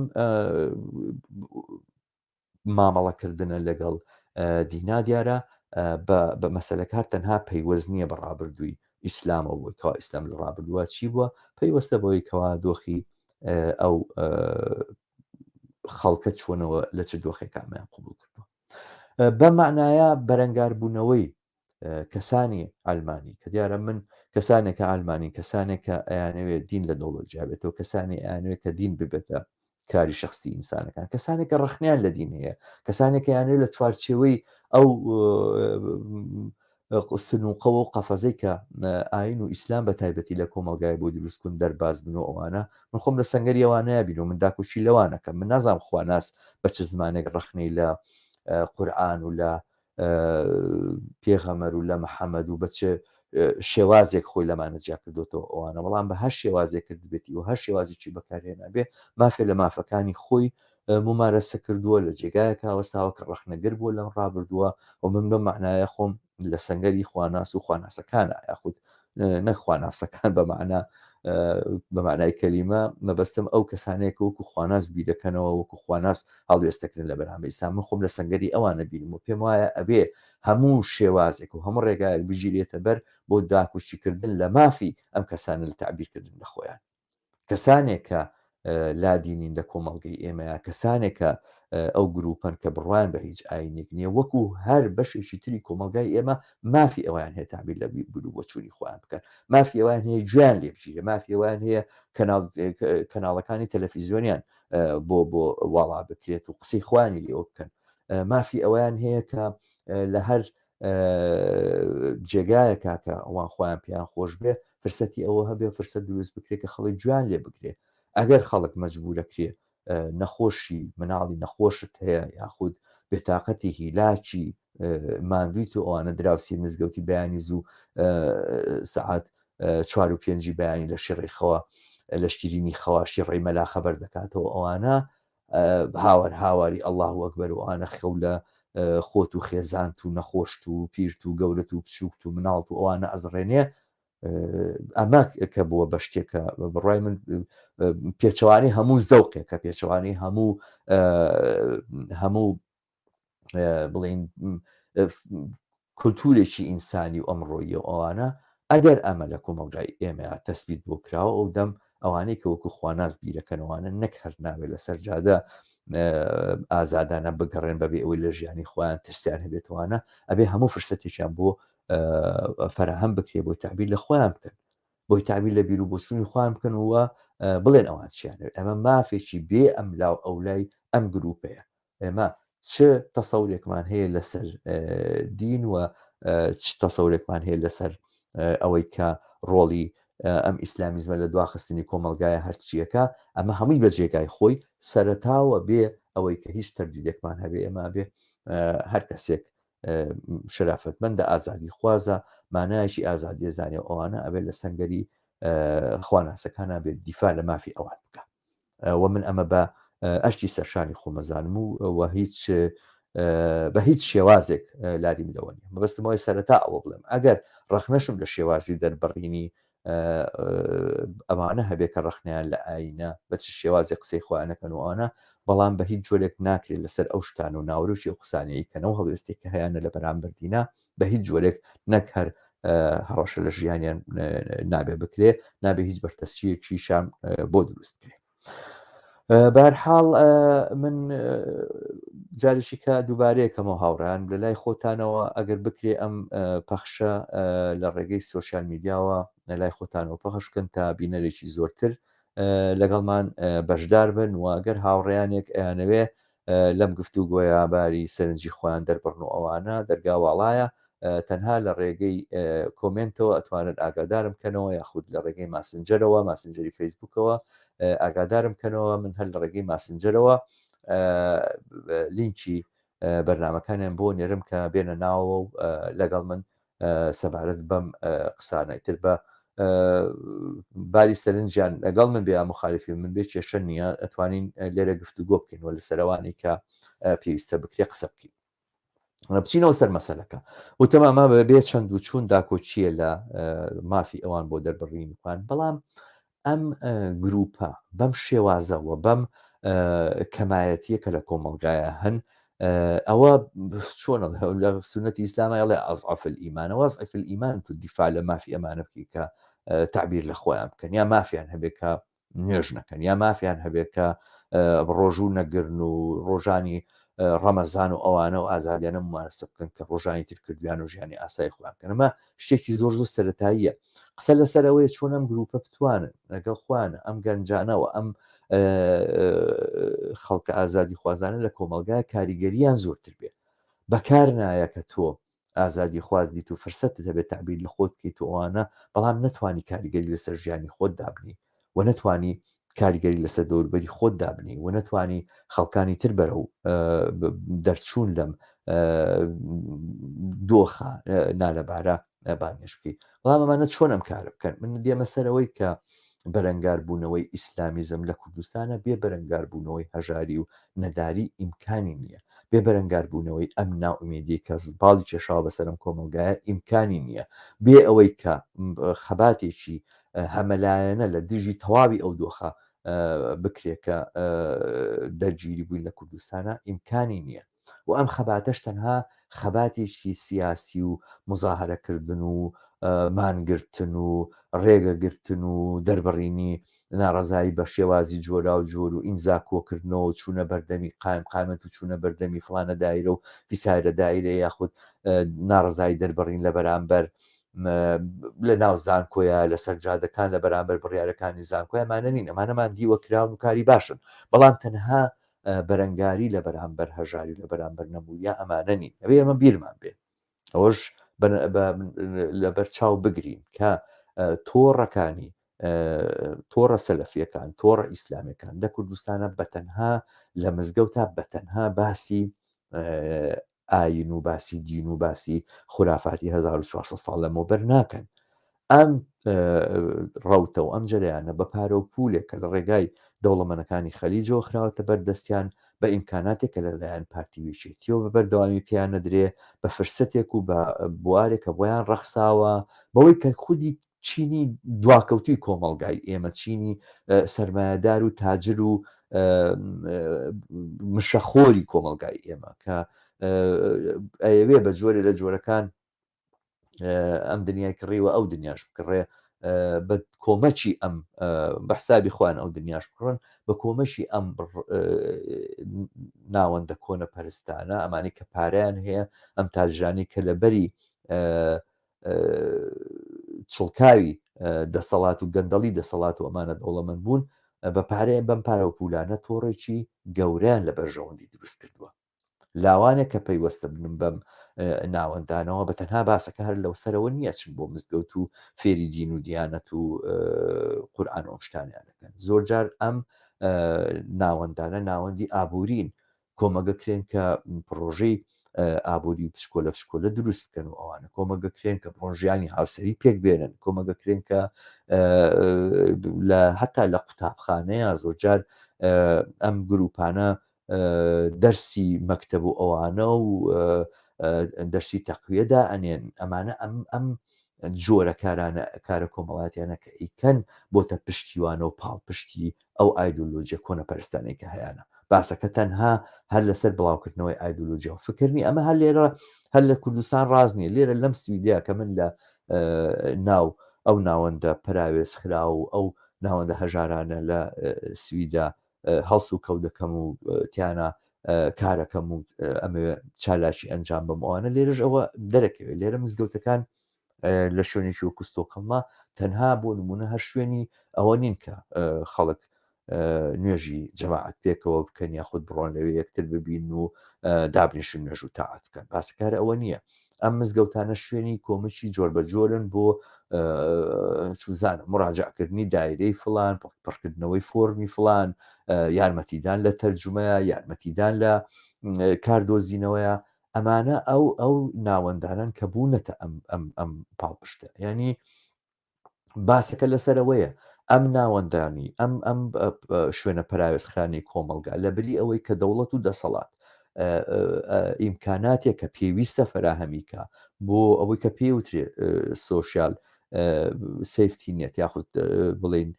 مامەڵەکردنە لەگەڵ دینا دیارە بە مەسەلەکە هەر تەنها پەیوەست نییە بە ڕابردووی ئیسلامەوە بۆی کەوا ئیسلام لە ڕابردووە چی بووە پەیوەستە بەوەی کەوا دۆخی ئەو خەڵکە چۆنەوە لە چ دۆخێک ئەمەیان قوبول کردووە بە معنایە بەرەنگاربوونەوەی کەسانی ئەلمانی کە دیارە من کەسانێک کە ئالمانی کەسانێک کە ئەیانەوێت دین لە دەوڵەت جیابێتەوە کەسانی ئەیانەوێت کە دین ببێتە کاری شخصی ئینسانەکان کەسانێک کە ڕخنیان لە دین هەیە کەسانێک یانێ لە چوارچێوەی ئەو سنوقەوە و قەفەزەی کە ئاین و ئیسلام بە تایبەتی لە کۆمەڵگای بۆ دروستکون دەرباز بن و ئەوانە من خۆم لە سەنگەری ئەوانەیە بین و من داکۆکی لەوانەکەم من نازانم خواناس بە چ زمانێک ڕەخنەی لە قورئان و لە پێغەمەر و لە محەممەد و بە چ شێوازێک خۆی لەمانە جیا کردوێتەوە ئەوانە بەڵام بە هەر شێوازێک کردبێتی و هەر شێوازێکی بەکارهێنا بێ مافێ لە مافەکانی خۆی مومارەسە کردووە، لە جێگایەکا وەستاوە کە ڕەخنەگر بووە لەم ڕابردووە و من بەم مەعنایە خۆم لە سەنگەری خواناس و خواناسەکانە یاخود نەک خواناسەکان بە مەعنا بە معنای کەلیمە مەبەستم ئەو کەسانەیە کە وەکو خواناس بیرەکەنەوە وەکو خواناس هەڵوێستەکردن لە بەرامبەر ئیسلام من خۆم لە سەنگەری ئەوانە بینم و پێم وایە ئەبێ هەموو شێوازێک و هەموو ڕێگایەک بگیرێتە بەر بۆ داکۆکیکردن لە مافی ئەم کەسانە لە تەعبیرکردن لە خۆیان. کەسانێک کە لادینین لە کۆمەڵگەی ئێمەیە، کەسانێک کە ئەو گروپەن کە بڕوایان بە هیچ ئاینێک نییە، وەکو هەر بەشێکی تری کۆمەڵگای ئێمە مافی ئەویان هەیە تەعبیر لە بیر و بۆچوونی خۆیان بکەن، مافی ئەویان هەیە گوێیان لێ بگیرێ، مافی ئەویان هەیە کەناڵەکانی تەلەفیزیۆنیان بۆ بۆ واڵا بکرێت و قسەی خۆیانی لێوە بکەن، مافی ئەویان هەیە کە لە هەر جێگایەکا کە ئەوان خۆیان پێیان خۆش بێ فرسەتی ئەوە هەبێ فرسەت دروست بکرێت کە خەڵک گوێیان لێ بگرێ ئەگەر خەڵک مەجبورەکرێ نەخۆشی مناڵی نەخۆشت هەیە یاخود بێتاقەتی هیلاکی ماندویت و ئەوانە دراوسی مزگەوتی بەیانی زوو سەعات چوار و پێنجی بەیانی لە شیڕی خەوە لە شتیرینی خەوا شیڕی مەلا خەبەر دەکاتەوە ئەوانە هاوار هاواری اللە اکبر و ئەوانە خەو لە خۆت و خێزانت و نەخۆشت و پیرت و گەورەت و بچووکت و مناڵت و ئەوانە ئەزڕێنێ ئەمە کە بووە بە شتێکە بڕای من پێچەوانی هەموو زەوقێکە پێچەوانی هەموو هەموو بڵین کولتوورێکی ئینسانی و ئەمڕۆیی و ئەوانە، ئەگەر ئەمە لە کۆمەڵگای ئێمەیا تەسبیت بۆ کراوە ئەو دەم ئەوانەی کە وەکو خواناس بیرەکەنەوانە نەک هەر نابێت لەسەر جادە ئازادانە بگەڕێن بەبێ ئەوەی لە ژیانی خۆیان ترسیان هەبێتوانە ئەبێ هەموو فرسەتێکیان بۆ فەراهەم بکرێ بۆی تەعبیر لە خۆیان بکەن بۆی تەعبیر لە بیر و بۆچوونی خۆیان بکەن و بڵێن ئەوان چیان ئەمە مافێکی بێ ئەم لاو ئەولای ئەم گروپەیە ئێمە چ تەسەورێکمان هەیە لەسەر دین و چ تەسەورێکمان هەیە لەسەر ئەوەی کە ڕۆڵی ئەم ئیسلامیزمە لە دواخستنی کۆمەلگایە هەرچیەکە ئەمە هەمووی بە جێگای خۆی سەرەتاوە بێ ئەوەی کە هیچ تەردیدێکمان هەبێ ئێمە بێ هەر کەسێک شەرافەتمەندە ئازادی خوازە مانایەکی ئازادیە زانێ ئەوانە ئەبێت لە سنگەری خواناسەکانە بێت دیفاع لە مافی ئەوان بکە و من ئەمە بە ئەرکی سەرشانی خۆمەزانم و و هیچ بە هیچ شێوازێک لاریم لەوە نیە مەبەستمەوەی سەرەتا ئەوە بڵێم ئەگەر ڕەخنەشم لە شێوازی دەربڕینی ئەمانە هەبێ کە ڕەخنیان لە ئاینە بە چ شێوازی قسەی خۆیانەکەن و ئەوانە بەڵام بە هیچ جۆرێک ناکرێت لەسەر ئەو شتان و ناوەرۆکی ئەو قسانەی کەنەوە هەڵوێستێک کە هەیانە لە بەرامبەر دینا بە هیچ جۆرێک نەک هەر هەڕەشە لە ژیانیان نابێ بکرێ نابێ هیچ بەرتەسکیەکیشان بۆ دروست بکرێ بەرحاڵ من جارێکی کە دووبارەیەکەمەوە هاوڕیان لە لای خۆتانەوە ئەگەر بکرێ ئەم پەخشە لە ڕێگەی سوۆسیال میدیاوە لە لای خۆتانەوە پەخشکن تا بینەرێکی زۆرتر لەگەڵمان بەشدار بن و گەر هاوڕێیانێک ئەیانەوێ لەم گفتوگۆیە باری سەرنجی خۆیان دەربڕن و ئەوانە دەرگا واڵایە تەنها لە ڕێگەی کۆمێنتەوە ئەتوانن ئاگادارم کەنەوە یاخود لە ڕێگەی ماسنجەرەوە ماسنجەری فەیسبوکەوە ئاگادارم کەنەوە من هەر لە ڕێگەی ماسنجەرەوە لینکی بەرنمەکانیان بۆ نێرم کە بێنە ناوەوە و لەگەڵ من سەبارەت بەم قسانە ئیتر بە باری سەرنجیان لەگەڵ من بێ یا مخالفی من بێ کێشە نییە ئەتوانین لێرە گفتوگۆ بکەین و لەسەرەوانی کە پێویستە بکرێ قسە بکەین بچینەوە سەر مەسەلەکە وتم ئەمە بەبێ چەند و چوون داکۆکییە لە مافی ئەوان بۆ دەربڕینی خۆیان بەڵام ئەم گروپە بەم شێوازە و بەم کەمایەتیە کە لە کۆمەڵگایە هەن ئەوە چۆن لە سونەتی ئیسلامە ئەڵێ ئەزعف الئیمانەوە ئەزعف الئیمان تو دیفاع لە مافی ئەمانە بکەی کە تعبیر لە خۆیان بکەن یا مافیان هەبێت کە نوێژ نەکەن یا مافیان هەبێت کە ڕۆژوو نەگرن و ڕۆژانی ڕەمەزان و ئەوانە و ئازادیانە ممارەسە بکەن کە ڕۆژانی تر کردویان و ژیانی ئاسایی خۆیان بکەن ئەمە شتێکی زۆر زۆر سەتاییە قسە لەسەر ئەوەیە چۆن ئەم گروپە بتوانن لەگەڵ خۆیان ئەم گەنجانەوە ئەم خەڵکە ئازادی خوازانە لە کۆمەلگا کاریگەریان زۆرتر بێ بەکار نایە کە تۆ ئازادی خواز بیت و فرسەتت هەبێت تەعبیر لە خۆت بکەیت و ئەوانە بەڵام نەتوانی کاریگەری لەسەر ژیانی خۆت دابنی و نەتوانی کاریگەری لەسەر دەوروبەری خۆت دابنی و نەتوانی خەڵکانی تر بەرەو دەرچوون لەم دۆخە نالەبارە بانگێش بکەیت بەڵام ئەمانە چۆن ئەم کارە بکەن من دێمە سەرەوەی کە بەرەنگاربوونەوەی ئیسلامیزم لە کوردستانە بێ بەرەنگاربوونەوەی هەژاری و نەداری ئیمکانی نییە. بێ بەرەنگاربوونەوەی ئەم نائومێدیەی کە باڵی کێشاوە بەسەر ئەم کۆمەڵگایە ئیمکانی نییە بێ ئەوەی کە خەباتێکی هەمەلایەنە لە دژی تەواوی ئەو دۆخە بکرێت کە دەرگیری بووین لە کوردستانە ئیمکانی نییە و ئەم خەباتەش تەنها خەباتێکی سیاسی و مزاهرەکردن و مانگرتن و ڕێگەگرتن و دەربڕینی ناڕەزایی بە شێوازی جۆراو جۆر و ئیمزا کۆکردنەوە و چوونە بەردەمی قایم قامەت و چوونە بەردەمی فڵانە دایرە و فیسایرە دایرە یاخود ناڕەزایی دەربڕین لە بەرامبەر لە ناو زانکۆیە لەسەر جادەکان لە بەرامبەر بڕیارەکانی زانکۆی ئەمانە نین، ئەمانەمان دیوە کراون و کاری باشن، بەڵام تەنها بەرەنگاری لە بەرامبەر هەژاری لە بەرامبەر نەبوویە ئەمانە نین. ئەوێ ئێمە بیرمان بێ ئەوەش لەبەر چاو بگرین کە تۆڕەکانی تۆڕە سەلەفیەکان تۆڕە ئیسلامیەکان لە کوردستانە بەتەنها لە مزگەوتا بەتەنها باسی ئاین و باسی دین و باسی خورافاتی 1400 ساڵ لەمەوبەر ناکەن. ئەم ڕەوتە و ئەم جەرەیانە بە پارە و پولێک کە لە ڕێگای دەوڵەمەنەکانی خەلیجەوە خراوەتە بەر دەستیان، بە ئیمکاناتێک کە لە لایەن پارتی و یەکێتیەوە بە بەردەوامی پێیان نەدرێ، بە فرسەتێک و بە بوارێک کە بۆیان ڕەخساوە، بەوەی کە خودی چینی دواکەوتووی کۆمەڵگای ئێمە، چینی سەرمایەدار و تاجر و مشەخۆری کۆمەڵگای ئێمە کە ئەیەوێ بە جۆرێ لە جۆرەکان ئەم دنیای کڕیوە ئەو دنیاش بکڕێ بە کۆمەکی ئەم بە حسابی خۆیان ئەو دنیاش بکڕن بە کۆمەکی ئەم ناوەندە کۆنە پەرستانە ئەمانی کە پارەیان هەیە ئەم تاجرانی کە لەبەری چڵکاوی دەسەڵات و گەندەڵی دەسەڵات و ئەمانە دەوڵەمەند بوون بە پارەیە بەم پارە و پولانە تۆڕێکی گەورەیان لە بەرژەوەندی دروست کردووە لاوانێک کە پەیوەستە بن بەم ناوەندانەوە بە تەنها باسەکە هەر لەو سەرەوە نییە چن بۆ مزگەوت و فێری دین و دیانەت و قورئان و ئەم شتانیان دەکەن زۆرجار ئەم ناوەندانە ناوەندی ئابوورین کۆمەگەکرێن کە پڕۆژەی ئابووری بچکۆلە بچکۆلە دروست بکەن و ئەوانە کۆمەگەکرێن کە بڕۆن ژیانی هاوسەری پێک بێنن کۆمەگەکرێن کە لە هەتا لە قوتابخانەیە زۆرجار ئەم گروپانە دەرسی مەکتەب و ئەوانە و دەرسی تەقویە دائەنێن ئەمانە ئەم ئەم جۆرە کارانە کارە کۆمەڵاتیانە کە ئیکەن بۆتە پشتیوانە و پاڵپشتی ئەو ئایدۆلۆژیە کۆنەپەرستانەی کە هەیانە باسەکە تەنها هەر لەسەر بڵاوکردنەوەی ئایدۆلۆژیا و فکرنی ئەمە هەر لێرە هەر لە کوردستان ڕاست نییە لێرە لەم سویدیا کە من لە ناو ئەو ناوەندە پەراوێز خرا و ئەو ناوەندە هەژارانە لە سویدا هەڵس و کەو دەکەم و تیانا کارەکەم و ئەمەوێ چالاکی ئەنجام بەم ئەوانە لێرەش ئەوە دەرەکەوێت لێرە مزگەوتەکان لە شوێنێکی وەکو ستۆکهڵما تەنها بۆ نمونە هەر شوێنی ئەوە نین کە خەڵک نوێژی جەماعەت پێکەوە بکەن یاخود بڕۆن لەوێ یەکتر ببین و دابنیشن نوێژ و تاعەت بکەن باسکار ئەوە نییە ئەم مزگەوتانە شوێنی کۆمەکی جۆربەجۆرن بۆ چوزانم مراجعکردنی دایرەی فلان پڕکردنەوەی فۆرمی فلان یارمەتیدان لە تەرجومەیە یارمەتیدان لە کاردۆزینەوەیە ئەمانە ئەو ئەو ناوەندانن کە بوونەتە ئەم ئەم ئەم پاڵپشتە ینی باسەکە لەسەرەوەیە ئەم ناوەندانی ئەم ئەم شوێنە پەراوێزخرانی کۆمەڵگا لە بری ئەوەی کە دەوڵەت و دەسەڵات ئیمکاناتێک کە پێویستە فەراهەمیکە بۆ ئەوەی کە پێوترێ social safety net یاخود بڵین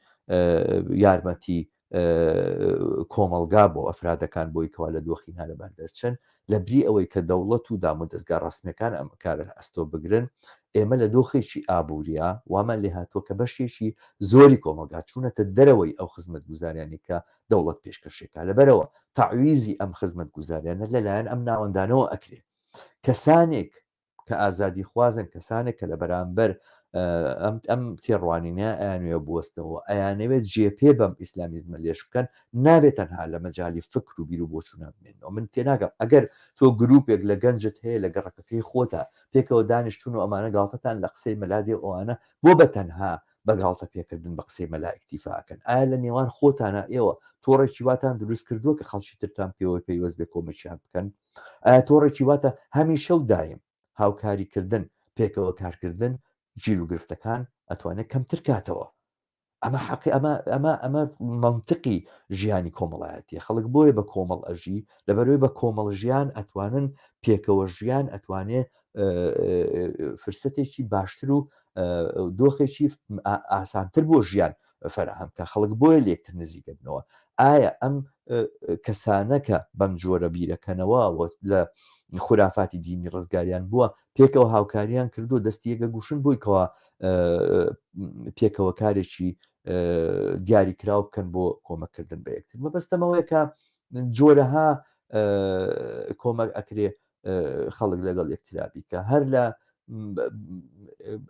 یارمەتی کۆمەڵگا بۆ ئەفرادەکان بۆی کەوا لە دۆخی نالەبار دەرچن، لە بری ئەوەی کە دەوڵەت و دامودەزگا ڕەسمیەکان ئەم کارە لە ئەستۆ بگرن، ئێمە لە دۆخێکی ئابووریا وامان لێهاتووە کە بەشێکی زۆری کۆمەڵگا چوونەتە دەرەوەی ئەو خزمەتگوزاریانەی کە دەوڵەت پێشکەشێکا، لەبەرئەوە تەعویزی ئەم خزمەتگوزاریانە لەلایەن ئەم ناوەندانەوە ئەکرێ. کەسانێک کە ئازادیخوازن، کەسانێک کە لە بەرامبەر ئەم ئەم تێڕوانینە ئەیانوێ بوەستنەوە، ئەیانەوێت جێپێ بەم ئیسلامیزمە لێژ بکەن، نابێت تەنها لە مەجالی فکر و بیر و بۆچوونە بمێننەوە. من تێناگەم ئەگەر تۆ گروپێک لە گەنجت هەیە لە گەڕەکەکەی خۆتا پێکەوە دانیشتوون و ئەمانە گاڵتەتان لە قسەی مەلا دێ و ئەوانە بۆ بە تەنها بە گاڵتە پێکردن بە قسەی مەلا ئیکتیفا ئەکەن؟ ئایا لە نێوان خۆتانا ئێوە تۆڕێکی واتان دروست کردووە کە خەڵکی ترتان پێوە پەیوەست بێ کۆمەکیان بکەن؟ ئایا تۆڕێکی واتە هەمیشە و دایم هاوکاریکردن، پێکەوە کارکردن گیروگرفتەکان ئەتوانێت کەمتر کاتەوە؟ ئەمە حەقی ئەمە ئەمە ئەمە مەنتقی ژیانی کۆمەڵایەتیە خەڵک بۆیە بە کۆمەڵ ئەژی لەبەرەوەی بە کۆمەڵ ژیان ئەتوانن پێکەوە ژیان ئەتوانێ فرسەتێکی باشتر و دۆخێکی ئاسانتر بۆ ژیان فەراهەم کە خەڵک بۆیە لێکتر نزیک دەبنەوە ئایا ئەم کەسانە کە بەم جۆرە بیرەکەنەوە لە خورافاتی دینی ڕزگاریان بووە پێکەوە هاوکاریان کردو دەستی یەکە گوشن بۆی کەوا پێکەوە کارێکی دیاری کراو بکەن بۆ کۆمەکردن بە یەکتر. مەبەستەمەوەیە کە جۆرەها کۆمەک ئەکرێ خەڵک لەگەڵ یەکترا بیکە هەر لە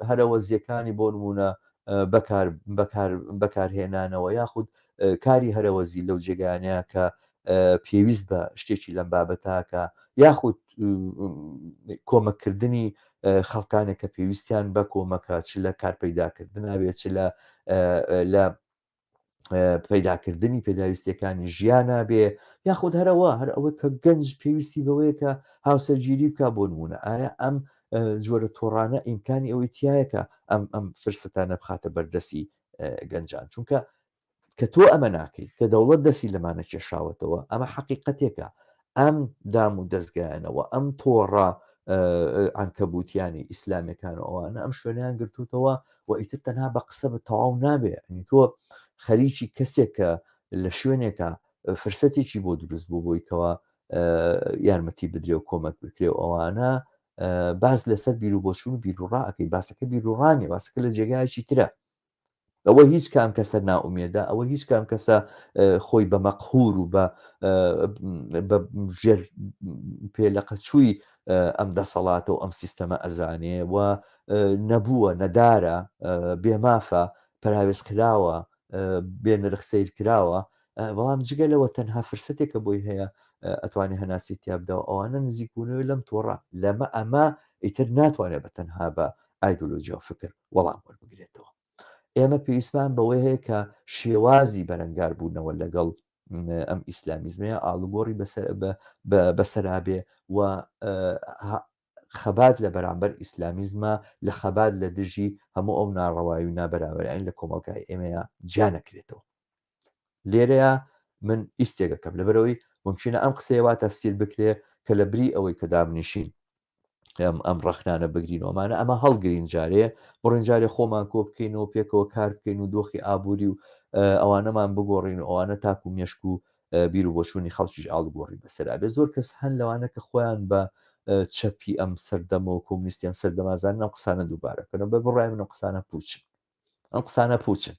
هەرەوەزیەکانی بۆ نمونە بەکار بەکار بەکارهێنانەوە یاخود کاری هەرەوەزی لەو جێگایانەیە کە پێویست بە شتێکی لەم بابەتاکە یاخود کۆمەککردنی خەڵکانێک کە پێویستیان بە کۆمەکە چ لە کار پەیداکردنا بێت چ لە لە پەیداکردنی پێداویستیەکانی ژیانە بێ یاخود هەرەوە هەر ئەوە کە گەنج پێویستی بەوەیە کە هاوسەرگیری بک بۆ نمونە ئایا ئەم جۆرە تۆڕانە ئیمکانی ئەوەی تایە کە ئەم ئەم فرسەتانە بخاتە بەردەستی گەنجان چونکە کە تۆ ئەمە ناکەیت کە دەوڵەت دەستی لەمانە کێشاوەتەوە ئەمە حەقیقەتێکە ئەم دام و دەستگایانەوە ئەم تۆڕە عنکەبوتیانی ئیسلامەکان و ئەوانە ئەم شوێنیان گرتوتەوە و ئیتر تەنها بە قسە بە تەواو نابێ ئەنی تۆ خەریکی کەسێک کە لە شوێنێکە فرسەتێکی بۆ دروست بوو بۆی کەوا یارمەتی بدرێ و کۆمەک بکرێ و ئەوانە باز لەسەر بیر و بۆچوون و بیرروڕا ئەەکەی باسەکە بیرروڕانیە باسەکە لە جێگایەکی ترە ئەوە هیچ کام کەسە نائومێدە ئەوە هیچ کام کەسە خۆی بە مەقهور و بە ژێر پێلەقەچووی ئەم دەسەڵاتە و ئەم سیستەمە ئەزانێ و نەبووە نەدارە بێمافە پەراوێز کراوە بێنرخ سیر کراوە بەڵام جگە لەوە تەنها فرسەتێکە بۆی هەیە ئەتوانێ هەناسی تیا بدەوە ئەوانە نزیکبوونەوەی لەم تۆڕە لەمە ئەمە ئیتر ناتوانێت بە تەنها بە ئایدۆلۆژیا و فکر وەڵام وەربگرێتەوە. ئێمە پێویستمان بەوەی هەیە کە شێوازی بەرەنگاربوونەوە لەگەڵ ئەم ئیسلامیزمەیە ئاڵوگۆڕی بەسەرابێ و خەبات لە بەرامبەر ئیسلامیزمە لە خەبات لە دژی هەموو ئەو ناڕەوایی و نابەرابەریانی لە کۆمەڵگای ئێمەیە جیا نەکرێتەوە. لێرەیە من ئیستێکەکەم لەبەرەوەی ممکنە ئەم قسەیە وا تەفسیر بکرێ کە لە بری ئەوەی کە دابنیشین ئەم ئەم ڕەخنانە بگرین و ئەمانە ئەمە هەڵگرین جارێ بڕین جارێ خۆمان کۆ بکەین و پێکەوە کار بکەین و دۆخی ئابووری و ئەوانەمان بگۆڕین و ئەوانە تاکو مێشک و بیر و بۆچوونی خەڵکیش ئاڵوگۆڕی بەسەرا بێ زۆر کەس هەن لەوانە کە خۆیان بە چەپی ئەم سەردەمە و کۆمنیستی ئەم سەردەمازان ئەم قسانە دووبارە کەنەوە بە بڕای من ئەم قسانە پوچن ئەم قسانە پوچن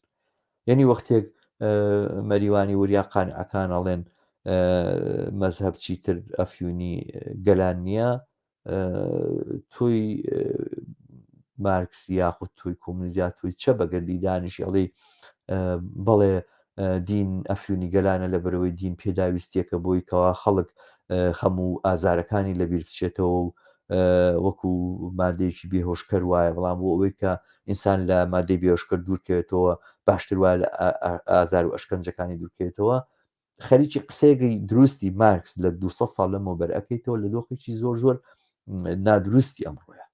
یعنی وەختێک مەریوانی وریا قانعەکان ئەڵێن مەزهب چیتر ئەفیونی گەلان نییە تۆی مارکس یاخود تۆی کۆمونیزیا تۆی چە بەگەردی دانیشی ئەڵێ بەڵێ دین ئەفیونی گەلانە لە بەرەوەی دین پێداویستیەکە بۆی کەوا خەڵک خەم و ئازارەکانی لەبیر بچێتەوە و وەکو مادەیەکی بێهۆشکەر وایە بەڵام بۆ ئەوەی کە ئینسان لە مادەی بێهۆشکەر دوورکەوێتەوە باشتر وایە لە ئازار و ئەشکەنجەکانی دوورکەوێتەوە خەریکی قسەیەکی دروستی مارکس لە 200 ساڵ لەمەوبەر ئەەکەیتەوە لە دۆخێکی زۆر زۆر نادروستی ئەمڕۆیە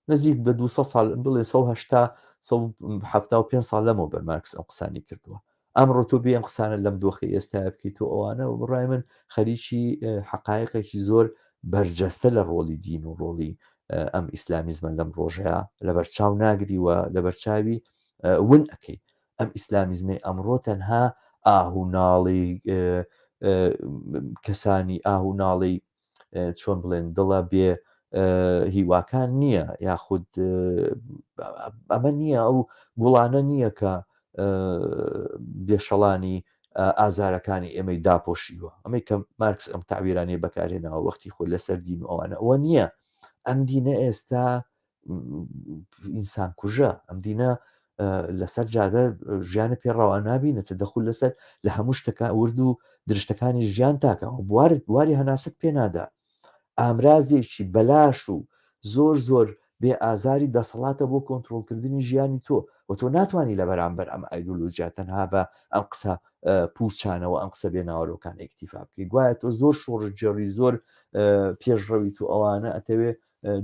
نزیک بە 200 ساڵ بڵێ 180 75 ساڵ لەمەوبەر مارکس ئەم قسانی کردووە ئەمڕۆ تۆ بێ ئەم قسانە لەم دۆخی ئێستا بکەیت و ئەوانە و بڕای من خەریکی حقایقێکی زۆر بەرجەستە لە ڕۆڵی دین و ڕۆڵی ئەم ئیسلامیزمە لەم ڕۆژەیە لەبەرچاو ناگری و لەبەرچاوی ون ئەەکەی ئەم ئیسلامیزمەی ئەمڕۆ تەنها ئاه و ناڵی کەسانی ئاه و ناڵی چۆن بڵێن دڵە بێ هیواکان نییە یاخود ئەمە نییە ئەو گوڵانە نییە کە بێشەڵانی ئازارەکانی ئێمەی داپۆشیوە ئەمەی کە مارکس ئەم تعبیرانەی بەکارهێناوە وەختی خۆی لەسەر دین و ئەوانە ئەوە نییە ئەم دینە ئێستا ئینسان کوژە ئەم دینە لەسەر جادە ژیانە پێ ڕەوا نابینە تەدەخول لەسەر لە هەموو شتەکان ورد و درشتەکانی ژیان تاکەوە بوارت بواری هەناست پێ نادا ئامرازێکی بەلاش و زۆر زۆر بێ ئازاری دەسەڵاتە بۆ کۆنتترۆلکردنی ژیانی تۆ و تۆ ناتوانانی لە بەرامبەر ئەم ئایدۆلۆژیا تەنها بە ئەم قسە پوچانەوە ئەم قسە بێ ناوەرۆکان ئیکتیفا بکەی گوایە تۆ زۆر شۆڕشگێڕی زۆر پێشڕەوی تو ئەوانە ئەتەوێ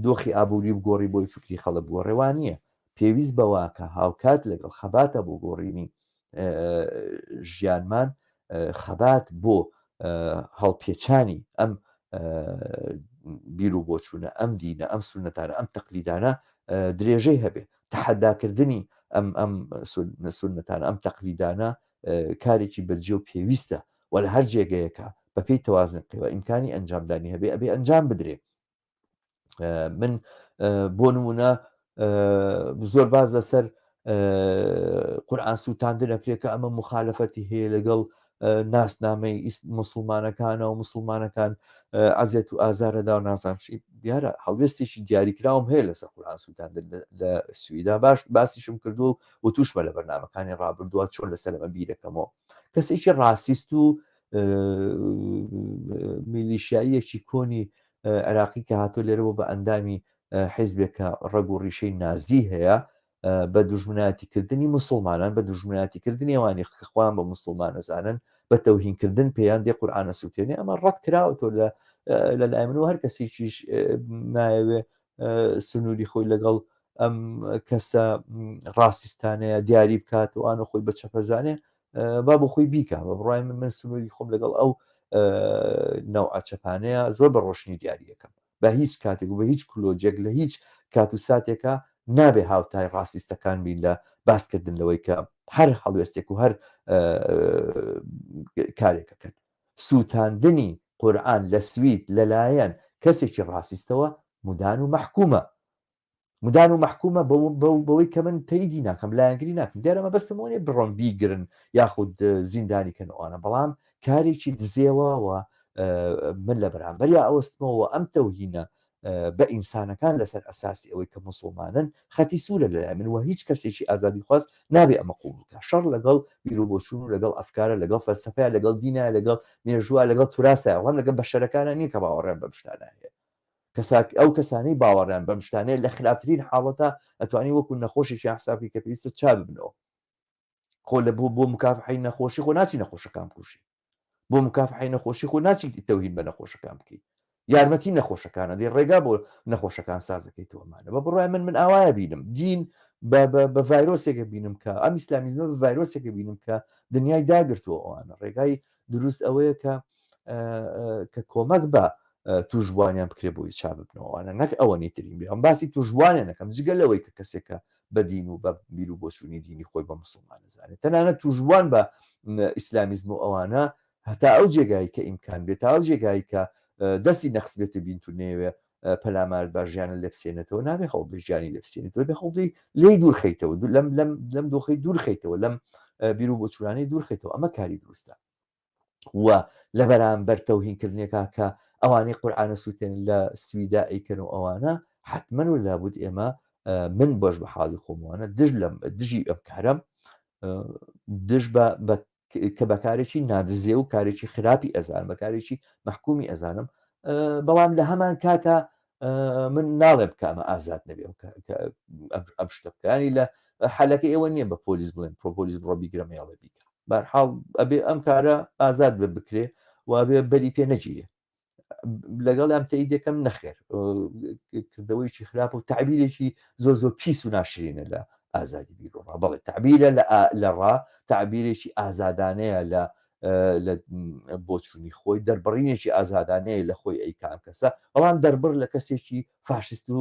دۆخی ئابووری بگۆڕی بۆی فکری خەڵک بگۆڕێ وا نییە پێویست بەوە کە هاوکات لەگەڵ خەباتە بۆ گۆڕینی ژیانمان خەبات بۆ هەڵپێچانی ئەم بیر و بۆچوونە ئەم دینە ئەم سونەتانە ئەم تەقلیدانە درێژەی هەبێ تەحەداکردنی ئەم ئەم سونەتانە ئەم تەقلیدانە کارێکی بەجێ و پێویستە و لە هەر جێگەیەکە بەپێی تەوازن قیوە ئیمکانی ئەنجامدانی هەبێ ئەبێ ئەنجام بدرێ من بۆ نمونە زۆر باز لەسەر قورآان سووتاندن ئەکرێت کە ئەمە مخالفەتی هەیە لەگەڵ ناسنامەی مسلمانەکانە و مسلمانەکان ئەزیەت و ئازارەدا و نازانم چی دیارە هەڵوێستێکی دیاریکراوم هەیە لەسەر قورآان سووتاندن لە سویدا باش باسیشم کردو و تووشمە لە بەرنمەکانی ڕابردووە چۆن لەسەر ئەمە بیرەکەمەوە کەسێکی ڕاستیست و میلیشیاییەکی کۆنی عێراقی کە هاتووە لێرە بۆ بە ئەندامی حیزبێک کە ڕەگ و ڕیشەی نازی هەیە بە دوژمنایەتیکردنی مسلمانان بە دوژمنایەتیکردنی ئەوانی کە خۆیان بە مسلمان ئەزانن بە تەوهینکردن پێیان دێ قورئان ئەسووتێنێ ئەمە ڕەت کراوەتەوە لە لە لای من و هەر کەسێکیش نایەوێ سنووری خۆی لەگەڵ ئەم کەسە ڕاستیستانەیە دیاری بکات و ئانە خۆی بە چەپەزانێ با بۆ خۆی بیکا بە بڕای من من سنووری خۆم لەگەڵ ئەو نەوعە چەپانەیە زۆر بە ڕۆشنی دیاریەکەم بە هیچ کاتێک و بە هیچ کلۆجێک لە هیچ کات و ساتێکا نابێ هاوتای ڕاستیستەکان بین لە باسکردن لەوەی کە هەر هەڵوێستێک و هەر کارێکەکەن سووتاندنی قورئان لە سوید لەلایەن کەسێکی ڕاستیستەوە مدان و مەحکومە مدان و مەحکومە بەوەی کە من تەیدی ناکەم لایەنگری ناکەم دیارە مەبەستم ئەوە نیە بڕۆن بیگرن یاخود زیندانی کەن ئەوانە بەڵام کارێکی دزێوە و من لە بەرامبەریا ئەوەستمەوە ئەم تەوهینە بە ئینسانەکان لەسەر ئەساسی ئەوەی کە مسلمانن خەتی سوورە لەلای من و هیچ کەسێکی ئازادیخواز نابێ ئەمە قوبڵ بکە شەڕ لەگەڵ بیروبۆچوون و لەگەڵ ئەفکارە لەگەڵ فەلسەفەیە لەگەڵ دینە لەگەڵ مێژووە لەگەڵ توراسە وەم لەگەڵ بەشەرەکانە نییە کە باوەڕیان بەم شتانە هەیە کەساک ئەو کەسانەی باوەڕیان بەم شتانەیە لە خراپترین حاڵەتا ئەتوانی وەکو نەخۆشێکیان حساب بکەی کە پێویستە چا ببنەوە خۆ لە بۆ بۆ مکافحەی نەخۆشی خۆ ناچی نەخۆشەکان بکوژی بۆ مکافحەی نەخۆشی خۆ ناچیت تەوهین بە نەخۆشەکان بکەی یارمەتی نەخۆشەکانە دەی ڕێگا بۆ نەخۆشەکان سازەکەی تۆ ئەمانە بە بڕای من من ئاوایە بینم دین بە ڤایرۆسێکە بینم کە ئەم ئیسلامیزمە بە ڤایرۆسێکە بینم کە دنیای داگرتووە ئەوانە ڕێگای دروست ئەوەیە کە کە کۆمەک بە توشبوانیان بکرێ بۆی چا ببنەوەوانە نەک ئەوە نیترین بێ ئەم باسی توشبوانێ نەکەم جگە لەوەی کە کەسێکە بە دین و بە بیر و بۆچوونی دینی خۆی بە مسلمان نەزانێت تەنانەت توشبوان بە ئیسلامیزم و ئەوانە هەتا ئەو جێگای کە ئیمکان بێت تا ئەو جێگای کە دەستی نەخس بێتە بینت و نەیەوێ پەلامارت با ژیانە لێ بسێنێتەوە نابێ هەوڵدەی ژیانی لێ بسێنێتەوە بێ هەوڵدەی لێی دوور خەیتەوە لەم لەم لەم دۆخەی دوور خەیتەوە لەم بیر و بۆچوونانەی دوور خەیتەوە ئەمە کاری دروستە و لە بەرامبەر تەوهینکردنێکا کە ئەوانەی قورئانە سووتێن لە سویدا ئەیکەن و ئەوانە حتمما و لابد ئێمە من بۆش بە حاڵی خۆموانە دژ لەم دژی ئەم کارم دژ بە کە بە کارێکی نادزێ و کارێکی خراپی ئەزانم بە کارێکی مەحکومی ئەزانم بەڵام لە هەمان کاتا من ناڵێم کە ئەمە ئازاد نەبێ ئەم شتە بکانی لە حەلەکە ئێوە نییە بە پۆلیس بڵێن پرۆپۆلیس بڕۆ بیگرە مێڵێ بیکە بەرحاڵ ئەبێ ئەم کارە ئازاد بێ بکرێ و ئەبێ بەری پێ نەگیرێ لەگەڵیان تەئید دەکەم نەخێر کردەوەیکی خراپە و تعبیرێکی زۆر زۆر پیس و ناشرینە لە ئازادی بیرۆڕا بەڵێ تعبیرە لە ڕا تعبیرێکی ئازادانەیە لە لە بۆچوونی خۆی دەربڕینێکی ئازادانەیە لە خۆی ئەی کام کەسە بەڵام دەربڕ لە کەسێکی فاشیست و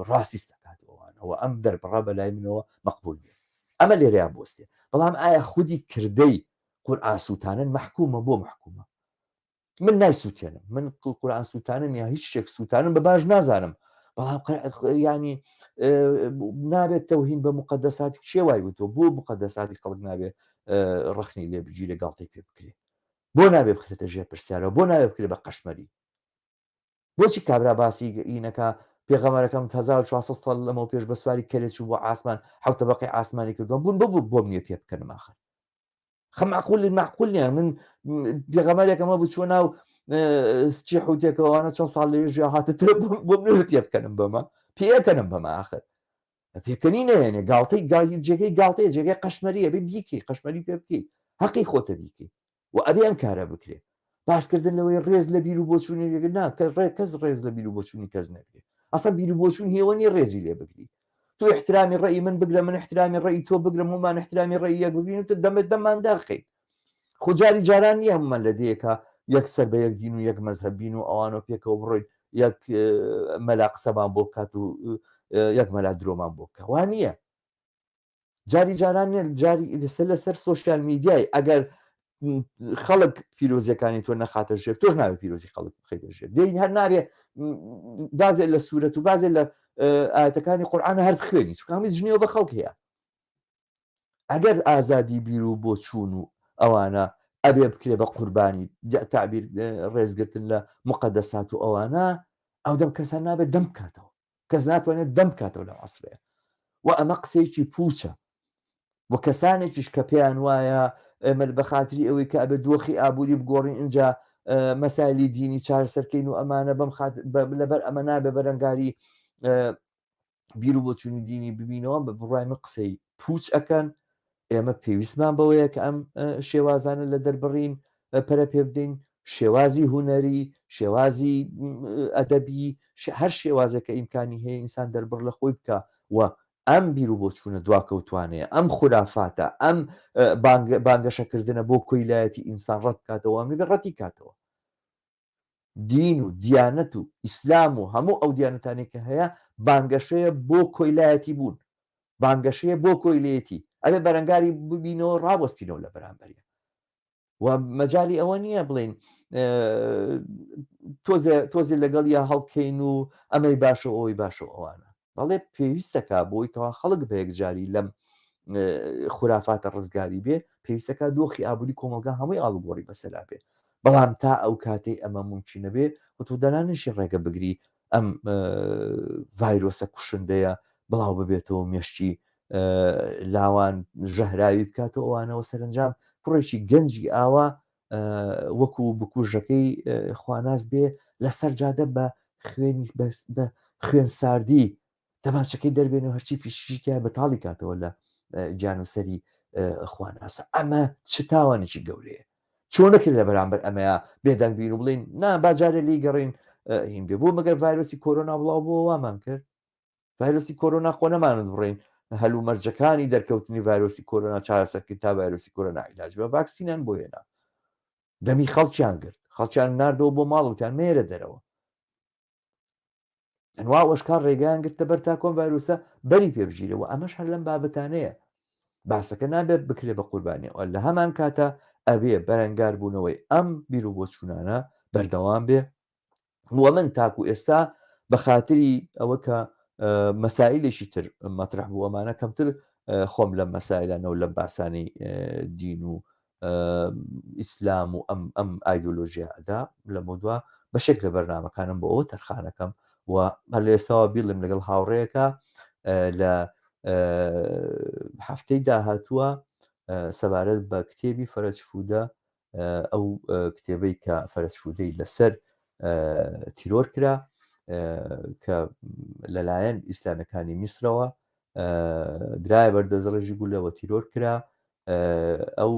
ڕاستیست دەکاتەوەوانەوە ئەم دەربڕە بەلای منەوە مەقبول نیە ئەمە لێرەیان بۆستێ بەڵام ئایا خودی کردەی قورئان سووتانن مەحکومە بۆ مەحکومە من نایسووتێنم من قورئان سووتانن یا هیچ شتێک سووتانم بە باش نازانم بەڵام ینی نابێت تەوهین بە مقدەساتی کێ وای وتۆ بۆ مقدەساتی خەڵک نابێ ڕخنی لێ بگیرێ گاڵتەی پێ بکرێ بۆ نابێ بخرێتە ژێر پرسیارەوە بۆ نابێ بکرێ بە قەشمەری بۆچی کابرا باسی ئینەکە پێغەمەرەکەم 1400 ساڵ لەمەو پێش بە سواری کەرێ چوو بۆ ئاسمان حوتە بەقی ئاسمانی کردووە بوون ببوو بۆم نییە پێ بکەنم آخر خە معقول معقول نییە من پێغەمەرێکەمە بوو چوە ناو چی حوتێکەوەوانە چەند ساڵ لەوێ ژیا هاتە تر بۆم نوێ پێ بکەنم بەمە پێکەنم بەمە آخر پێکەنی نەیەنێ گاڵتەی جێگەی گاڵتەیە جێگەی قەشمەریە بێ بیکەی قەشمەری پێ بکەی هەقی خۆتە بیکەی و ئەبێ ئەم کارە بکرێ باسکردن لەوەی ڕێز لە بیر و بۆچوونی نا کە ڕێ کەس ڕێز لە بیر و بۆچوونی کەس نەگرێ ئەسا بیر و بۆچوون هێوە نیە ڕێزی لێ بگری. تۆ احترامی ڕێی من بگرە من احترامی ڕێی تۆ بگرم هەمومان احترامی ڕێی یەک ببین و دەمت دەممان داخەین خۆ جاری جاران نییە هەمومان لە دێیەکە یەک سەر بە یەک دین و یەک مەزهەب بین و ئەوان و پێکەوە بڕۆین یەک مەلا قسەمان بۆ بکات و یەک مەلا درۆمان بۆ بکە وا نییە جاری جاران نیە جاری لەسەر لەسەر سۆشیال میدیای ئەگەر خەڵک پیرۆزیەکانی تۆ نەخاتە ژێر تۆش ناوێت پیرۆزی خەڵک بخەیتە ژێر دێین هەر نابێ بازێ لە سوورەت و بازێ لە ئاەتەکانی قورآانە هەر بخوێنی چونکە هەمووی جنێوە بە خەڵک هەیە ئەگەر ئازادی بیر و بۆچوون و ئەوانە ئەبێ بکرێ بە قوربانی تعبیر ڕێزگرتن لە مقدسات و ئەوانە ئەو دەم کەسان نابێت دەم بکاتەوە کەس ناتوانێت دەم بکاتەوە لەم عەسرەیە و ئەمە قسەیەکی پوچە و کەسانێکیش کە پێیان وایە ئێمە بە خاتری ئەوەی کە ئەبێ دۆخی ئابووری بگۆڕین اینجا مەسایلی دینی چارەسەرکەین و ئەمانە بەم لەبەر ئەمە نابێ بەرەنگاری بیر و بۆچوونی دینی ببینەوە بە بڕای من قسەی پوچ ئەکەن ئێمە پێویستمان بەوەیە کە ئەم شێوازانە لە دەربڕین پەرە پێ بدەین شێوازی هونەری شێوازی ئەدەبی هەر شێوازێک کە ئیمکانی هەیە ئینسان دەربڕ لە خۆی بکە و ئەم بیر و بۆچوونە دواکەوتوانەیە ئەم خورافاتە ئەم بانگەشەکردنە بۆ کۆیلایەتی ئینسان ڕەت بکاتەوە ئەم ڕەتی کاتەوە دین و دیانەت و ئیسلام و هەموو ئەو دیانەتانەی کە هەیە بانگەشەیە بۆ کۆیلایەتی بوون بانگەشەیە بۆ کۆیلەیەتی ئەبێ بەرەنگاری ببینەوە ڕاوەستینەوە لە بەرامبەریە و مەجای ئەوە نییە بڵین تۆزێ تۆزێ لەگەڵ یا هەڵکەین و ئەمەی باشە ئەوی باشە ئەوانە بەڵێ پێویستەکە بۆی کەوا خەڵک بە یەکجاری لەم خورافاتە ڕزگاری بێ پێویستەکە دۆخی ئابووری کۆمەڵگا هەمووی ئاڵوگۆڕی بەسەرا بێ بەڵام تا ئەو کاتەی ئەمە مومکینە بێ و تۆ دەرانیشی ڕێگە بگری ئەم ڤایرۆسە کوشندەیە بڵاو ببێتەوە مێشکی لاوان ژەهراوی بکاتەوە ئەوانەوە سەرنجام کوڕێکی گەنجی ئاوا وەکو بکوژەکەی خواناس بێ لەسەر جادە بە خوێنی بە خوێن ساردی دەمانچەکەی دەربێن و هەرچی فیشیکە بەتاڵی کاتەوە لە گیان و سەری خواناسە ئەمە چ تاوانێکی گەورەیە چۆن نەکرێت لە بەرامبەر ئەمەیە بێدەنگ بین و بڵین نا باجارێ لی گەڕین هین بێ بۆ مەگەر ڤایرۆسی کۆرۆنا بڵاو بۆ وامان کرد ڤایرۆسی کۆرۆنا خۆ نەمانت بڕین هەلومەرجەکانی دەرکەوتنی ڤایرۆسی کۆرۆنا چارەسەرکرد تا ڤایرۆسی کۆرۆنا عیلاج بە ڤاکسینیان بۆ هێنا دەمی خەڵکیان گرت خەڵکیان ناردەوە بۆ ماڵ وتیان مێرە دەرەوە ئەنوا وەشکار ڕێگەیان گرتە بەر تا کۆم ڤایرۆسە بەری پێ بگیرەوە ئەمەش هەر لەم بابەتانەیە باسەکە نابێت بکرێ بە قوربانی ئەو لە هەمان کاتە ئەبێ بەرەنگار بوونەوەی ئەم بیر و بۆچوونانە بەردەوام بێ وە من تاکو ئێستا بە خاتری ئەوە کە مەسایلێکی تر مەترح بوو ئەمانە کەمتر خۆم لەم مەسایلانە و لەم باسانی دین و ئیسلام و ئەم ئەم ئایدۆلۆژیا ئەدا لەمەودوا بەشێک لە بەرنمەکانم بۆ ئەوە تەرخانەکەم و هەر لە ئێستاوە بیڵم لەگەڵ هاوڕێیەکە لە هەفتەی داهاتووە سەبارەت بە کتێبی فەرەج فودە ئەو کتێبەی کە فەرەج فودەی لەسەر تیرۆر کرا کە لەلایەن ئیسلامەکانی میسرەوە درایە بەردەستڕێژی گولەوە تیرۆر کرا ئەو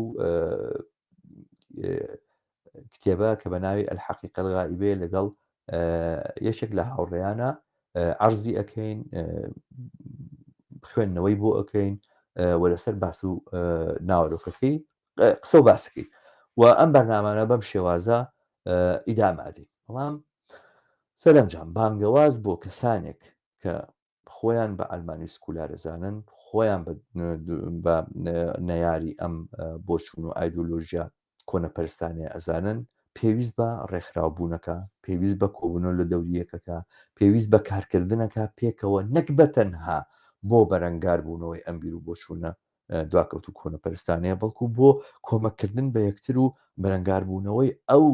کتێبە کە بە ناوی الحقیقە الغائبەیە لەگەڵ یەکێک لە هاوڕێیانە عەرزی ئەکەین خوێندنەوەی بۆ ئەکەین و لەسەر باس و ناوەرۆکەکەی قسە و باسەکەی و ئەم بەرنامانە بەم شێوازە ئیدامە ئەدەین بەڵام سەرەنجام بانگەواز بۆ کەسانێک کە خۆیان بە عەلمانی و سکولار ئەزانن، خۆیان بە نەیاری ئەم بۆچوون و ئایدۆلۆژیا کۆنەپەرستانەیە ئەزانن، پێویست بە ڕێکخراوبوونەکە، پێویست بە کۆبوونەوە لە دەوری یەکەکە، پێویست بە کارکردنەکە پێکەوە نەک بە تەنها بۆ بەرەنگاربوونەوەی ئەم بیر و بۆچوونە دواکەوتوو کۆنەپەرستانەیە، بەڵکو بۆ کۆمەککردن بە یەکتر و بەرەنگاربوونەوەی ئەو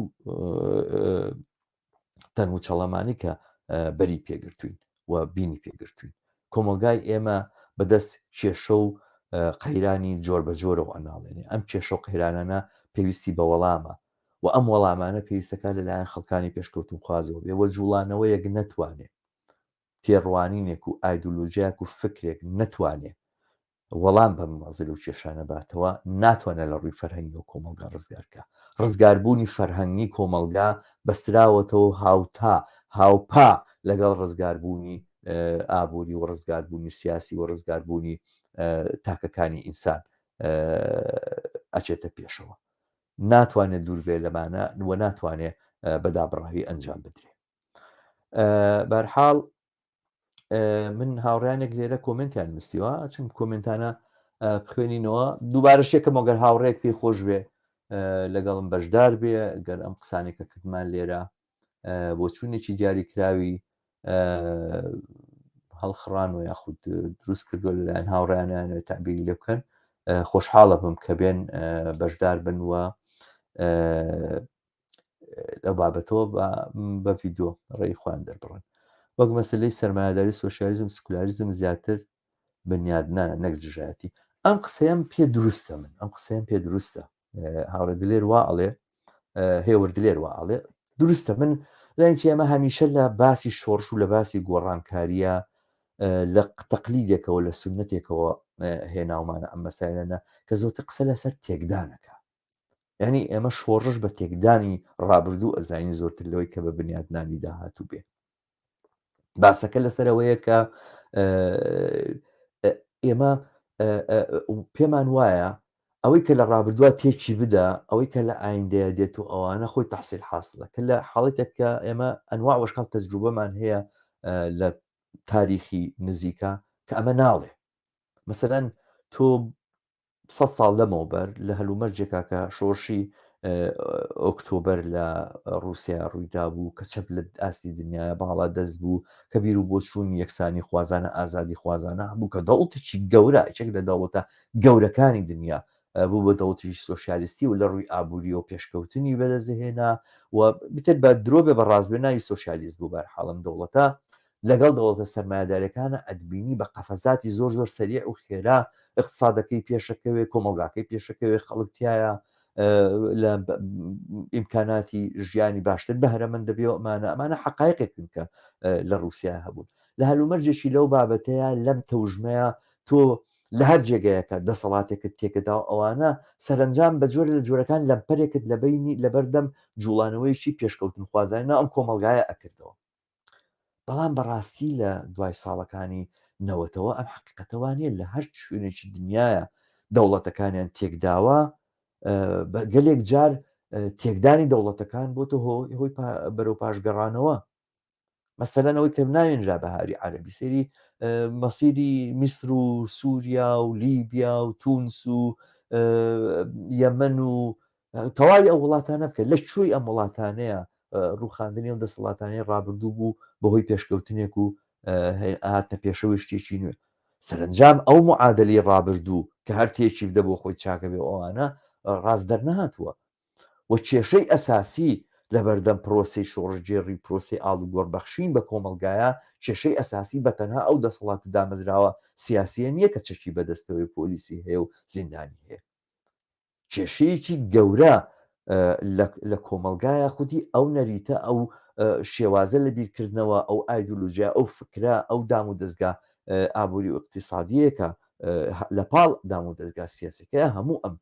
تەنگ و چەڵەمانی کە بەری پێگرتوین و بینی پێگرتوین کۆمەلگای ئێمە بەدەست کێشە و قەیرانی جۆر بە جۆرەوە ئەناڵێنێ ئەم کێشە و قەیرانانە پێویستی بە وەڵامە و ئەم وەڵامانە پێویستەکە لەلایەن خەڵکانی پێشکەوتنخوازەوە بێ وە جوڵانەوەیەک نەتوانێ تێڕوانینێک و ئایدۆلۆژیایەک و فکرێک نەتوانێ وەڵام بەم مەزل و کێشانە باتەوە، ناتوانێت لە ڕووی فەرهەنگیەوە کۆمەڵگا ڕزگار کا. ڕزگاربوونی فەرهەنگی کۆمەڵگا بەستراوەتەوە و هاوتا، هاوپا لەگەڵ ڕزگاربوونی ئابووری و ڕزگاربوونی سیاسی و ڕزگاربوونی تاکەکانی ئینسان ئەچێتە پێشەوە. ناتوانێت دوور بێ لەمانە و ناتوانێ بە دابڕاوی ئەنجام بدرێ. بەرحاڵ من هاوڕیانێک لێرە کۆمنتیان نووسیوە چون کۆمنتانە بخوێنینەوە دووبارە شێکەم ئەگەر هاوڕێک پێی خۆش بێ لەگەڵم بەشدار بێ گەر ئەم قسانێکە کردمان لێرە بۆچوونێکی دیاریکراوی هەڵخڕان و یاخود دروست کردووە لەلایەن هاوڕیانیانەوە تعبیری لێ بکەن خۆشحاڵە بم کە بێن بەشدار بن و لەو بابەتەوە بە ڤیدۆ ڕێی خۆیان دەربڕن وەک مەسلەی سەرمایەداری سۆسیالیزم سکولاریزم زیاتر بنیادنانە نەک دژایەتی ئەم قسەیەم پێ دروستە من ئەم قسەیەم پێ دروستە هاوڕێ دلێر وا ئەڵێ هێور دلێر وا ئەڵێ دروستە من زانین چی ئەمە هەمیشە لە باسی شۆڕش و لە باسی گۆڕانکاریە لە تەقلیدێکەوە لە سنتێکەوە هێناومانە ئەم مەسایلانە کە زۆرتر قسە لەسەر تێکدانەکە یعنی ئێمە شۆڕش بە تێکدانی ڕابردوو ئەزانین زۆرتر لەوەی کە بە بنیادنانی داهاتوو بێ باسەکە لەسەرەوەیە کە ئێمە پێمان وایە ئەوەی کە لە ڕابردووە تێکی بدا ئەوەی کە لە ئایندەیە دێت و ئەوانە خۆی تحصیل حاصلە کە لە حاڵەتێک کە ئێمە ئەنوا وەشکال تەجروبەمان هەیە لە تاریخی نزیکە کە ئەمە ناڵێ مەسەرەن تۆ سەد ساڵ لەمەوبەر لە هەلومەرجێکا کە شۆڕشی ئۆکتۆبەر لە ڕووسیا ڕوویدابوو کە چەپ لە ئاستی دنیاە باڵا دەست بوو کە بیر و بۆچوونی یەکسانی خوازانە ئازادی خوازانە هەبوو کە دەوڵەتێکی گەورە یەکێک لە دەوڵەتە گەورەکانی دنیا بوو بە دەوڵەتێکی سۆسیالیستی و لە ڕووی ئابووریەوە پێشکەوتنی بەدەستهێنا و بتر بە درۆ بێ بە ڕاست بێ ناوی سۆسیالیست بوو بەرحاڵم دەوڵەتە لەگەڵ دەوڵەتە سەرمایەداریەکانە ئەتبینی بە قەفەزاتی زۆر زۆر سەریع و خێرا اقتصادەکەی پێشەکەوێ کۆمەڵگاکەی پێشەکەوێ خەڵک تایە لە ئیمکاناتی ژیانی باشتر بەهرەمەند دەبێ و ئەمانە ئەمانە حقایقێکن کە لە رووسیا هەبوون لە هەلومەرجێکی لەو بابەتەیە لەم تەوژمەیە تۆ لە هەر جێگەیەکە دەسەڵاتێکت تێکدا و ئەوانە سەرنجام بە جۆرە لە جۆرەکان لەمپەرێکت لە بینی لەبەردەم جوڵانەوەیەکی پێشکەوتنخوازانە ناو ئەم کۆمەڵگایە ئەکردەوە بەڵام بەڕاستی لە دوای ساڵەکانی نەوەتەوە ئەم حقیقەتە وا نییە لە هەر شوێنێکی دنیاە دەوڵەتەکانیان تێکداوە بە گەلێک جار تێکدانی دەوڵەتەکان بۆتە هۆی بەرەو پاشگەڕانەوە مەسەلەن ئەوەی کە ناوێنرا بەهاری عەربی سێری مەسیری میسر و سووریا و لیبیا و تونس و یەمەن و تەواوی ئەو وڵاتانە بکە لە کوێی ئەم وڵاتانەیە ڕووخاندنی ئەو دەسەڵاتانەی ڕابردوو بوو بەهۆی پێشکەوتنێک و هاتنە پێشەوەی شتێکی نوێ سەرنجام ئەو معادلی ڕابردوو کە هەر تێکی بدە بۆ خۆی چاکە بێ ئەوانە ڕاست دەرنەهاتووە و کێشەی ئەساسی لەبەردەم پرۆسەی شۆڕشگێڕی و پرۆسەی ئاڵوگۆڕ بەخشین بە کۆمەڵگایە کێشەی ئەساسی بە تەنها ئەو دەسەڵات و دامەزراوە سیاسیە نییە کە چەکی بەدەستەوەی پۆلیسی هەیە و زیندانی هەیە کێشەیەکی گەورە لە کۆمەڵگایە خودی ئەو نەریتە ئەو شێوازە لە بیرکردنەوە ئەو ئایدۆلۆژیا ئەو فکرە ئەو دام و دەستگا ئابووری و اقتصادیەکە لە پاڵ دام و دەستگا سیاسەکەی هەموو ئەم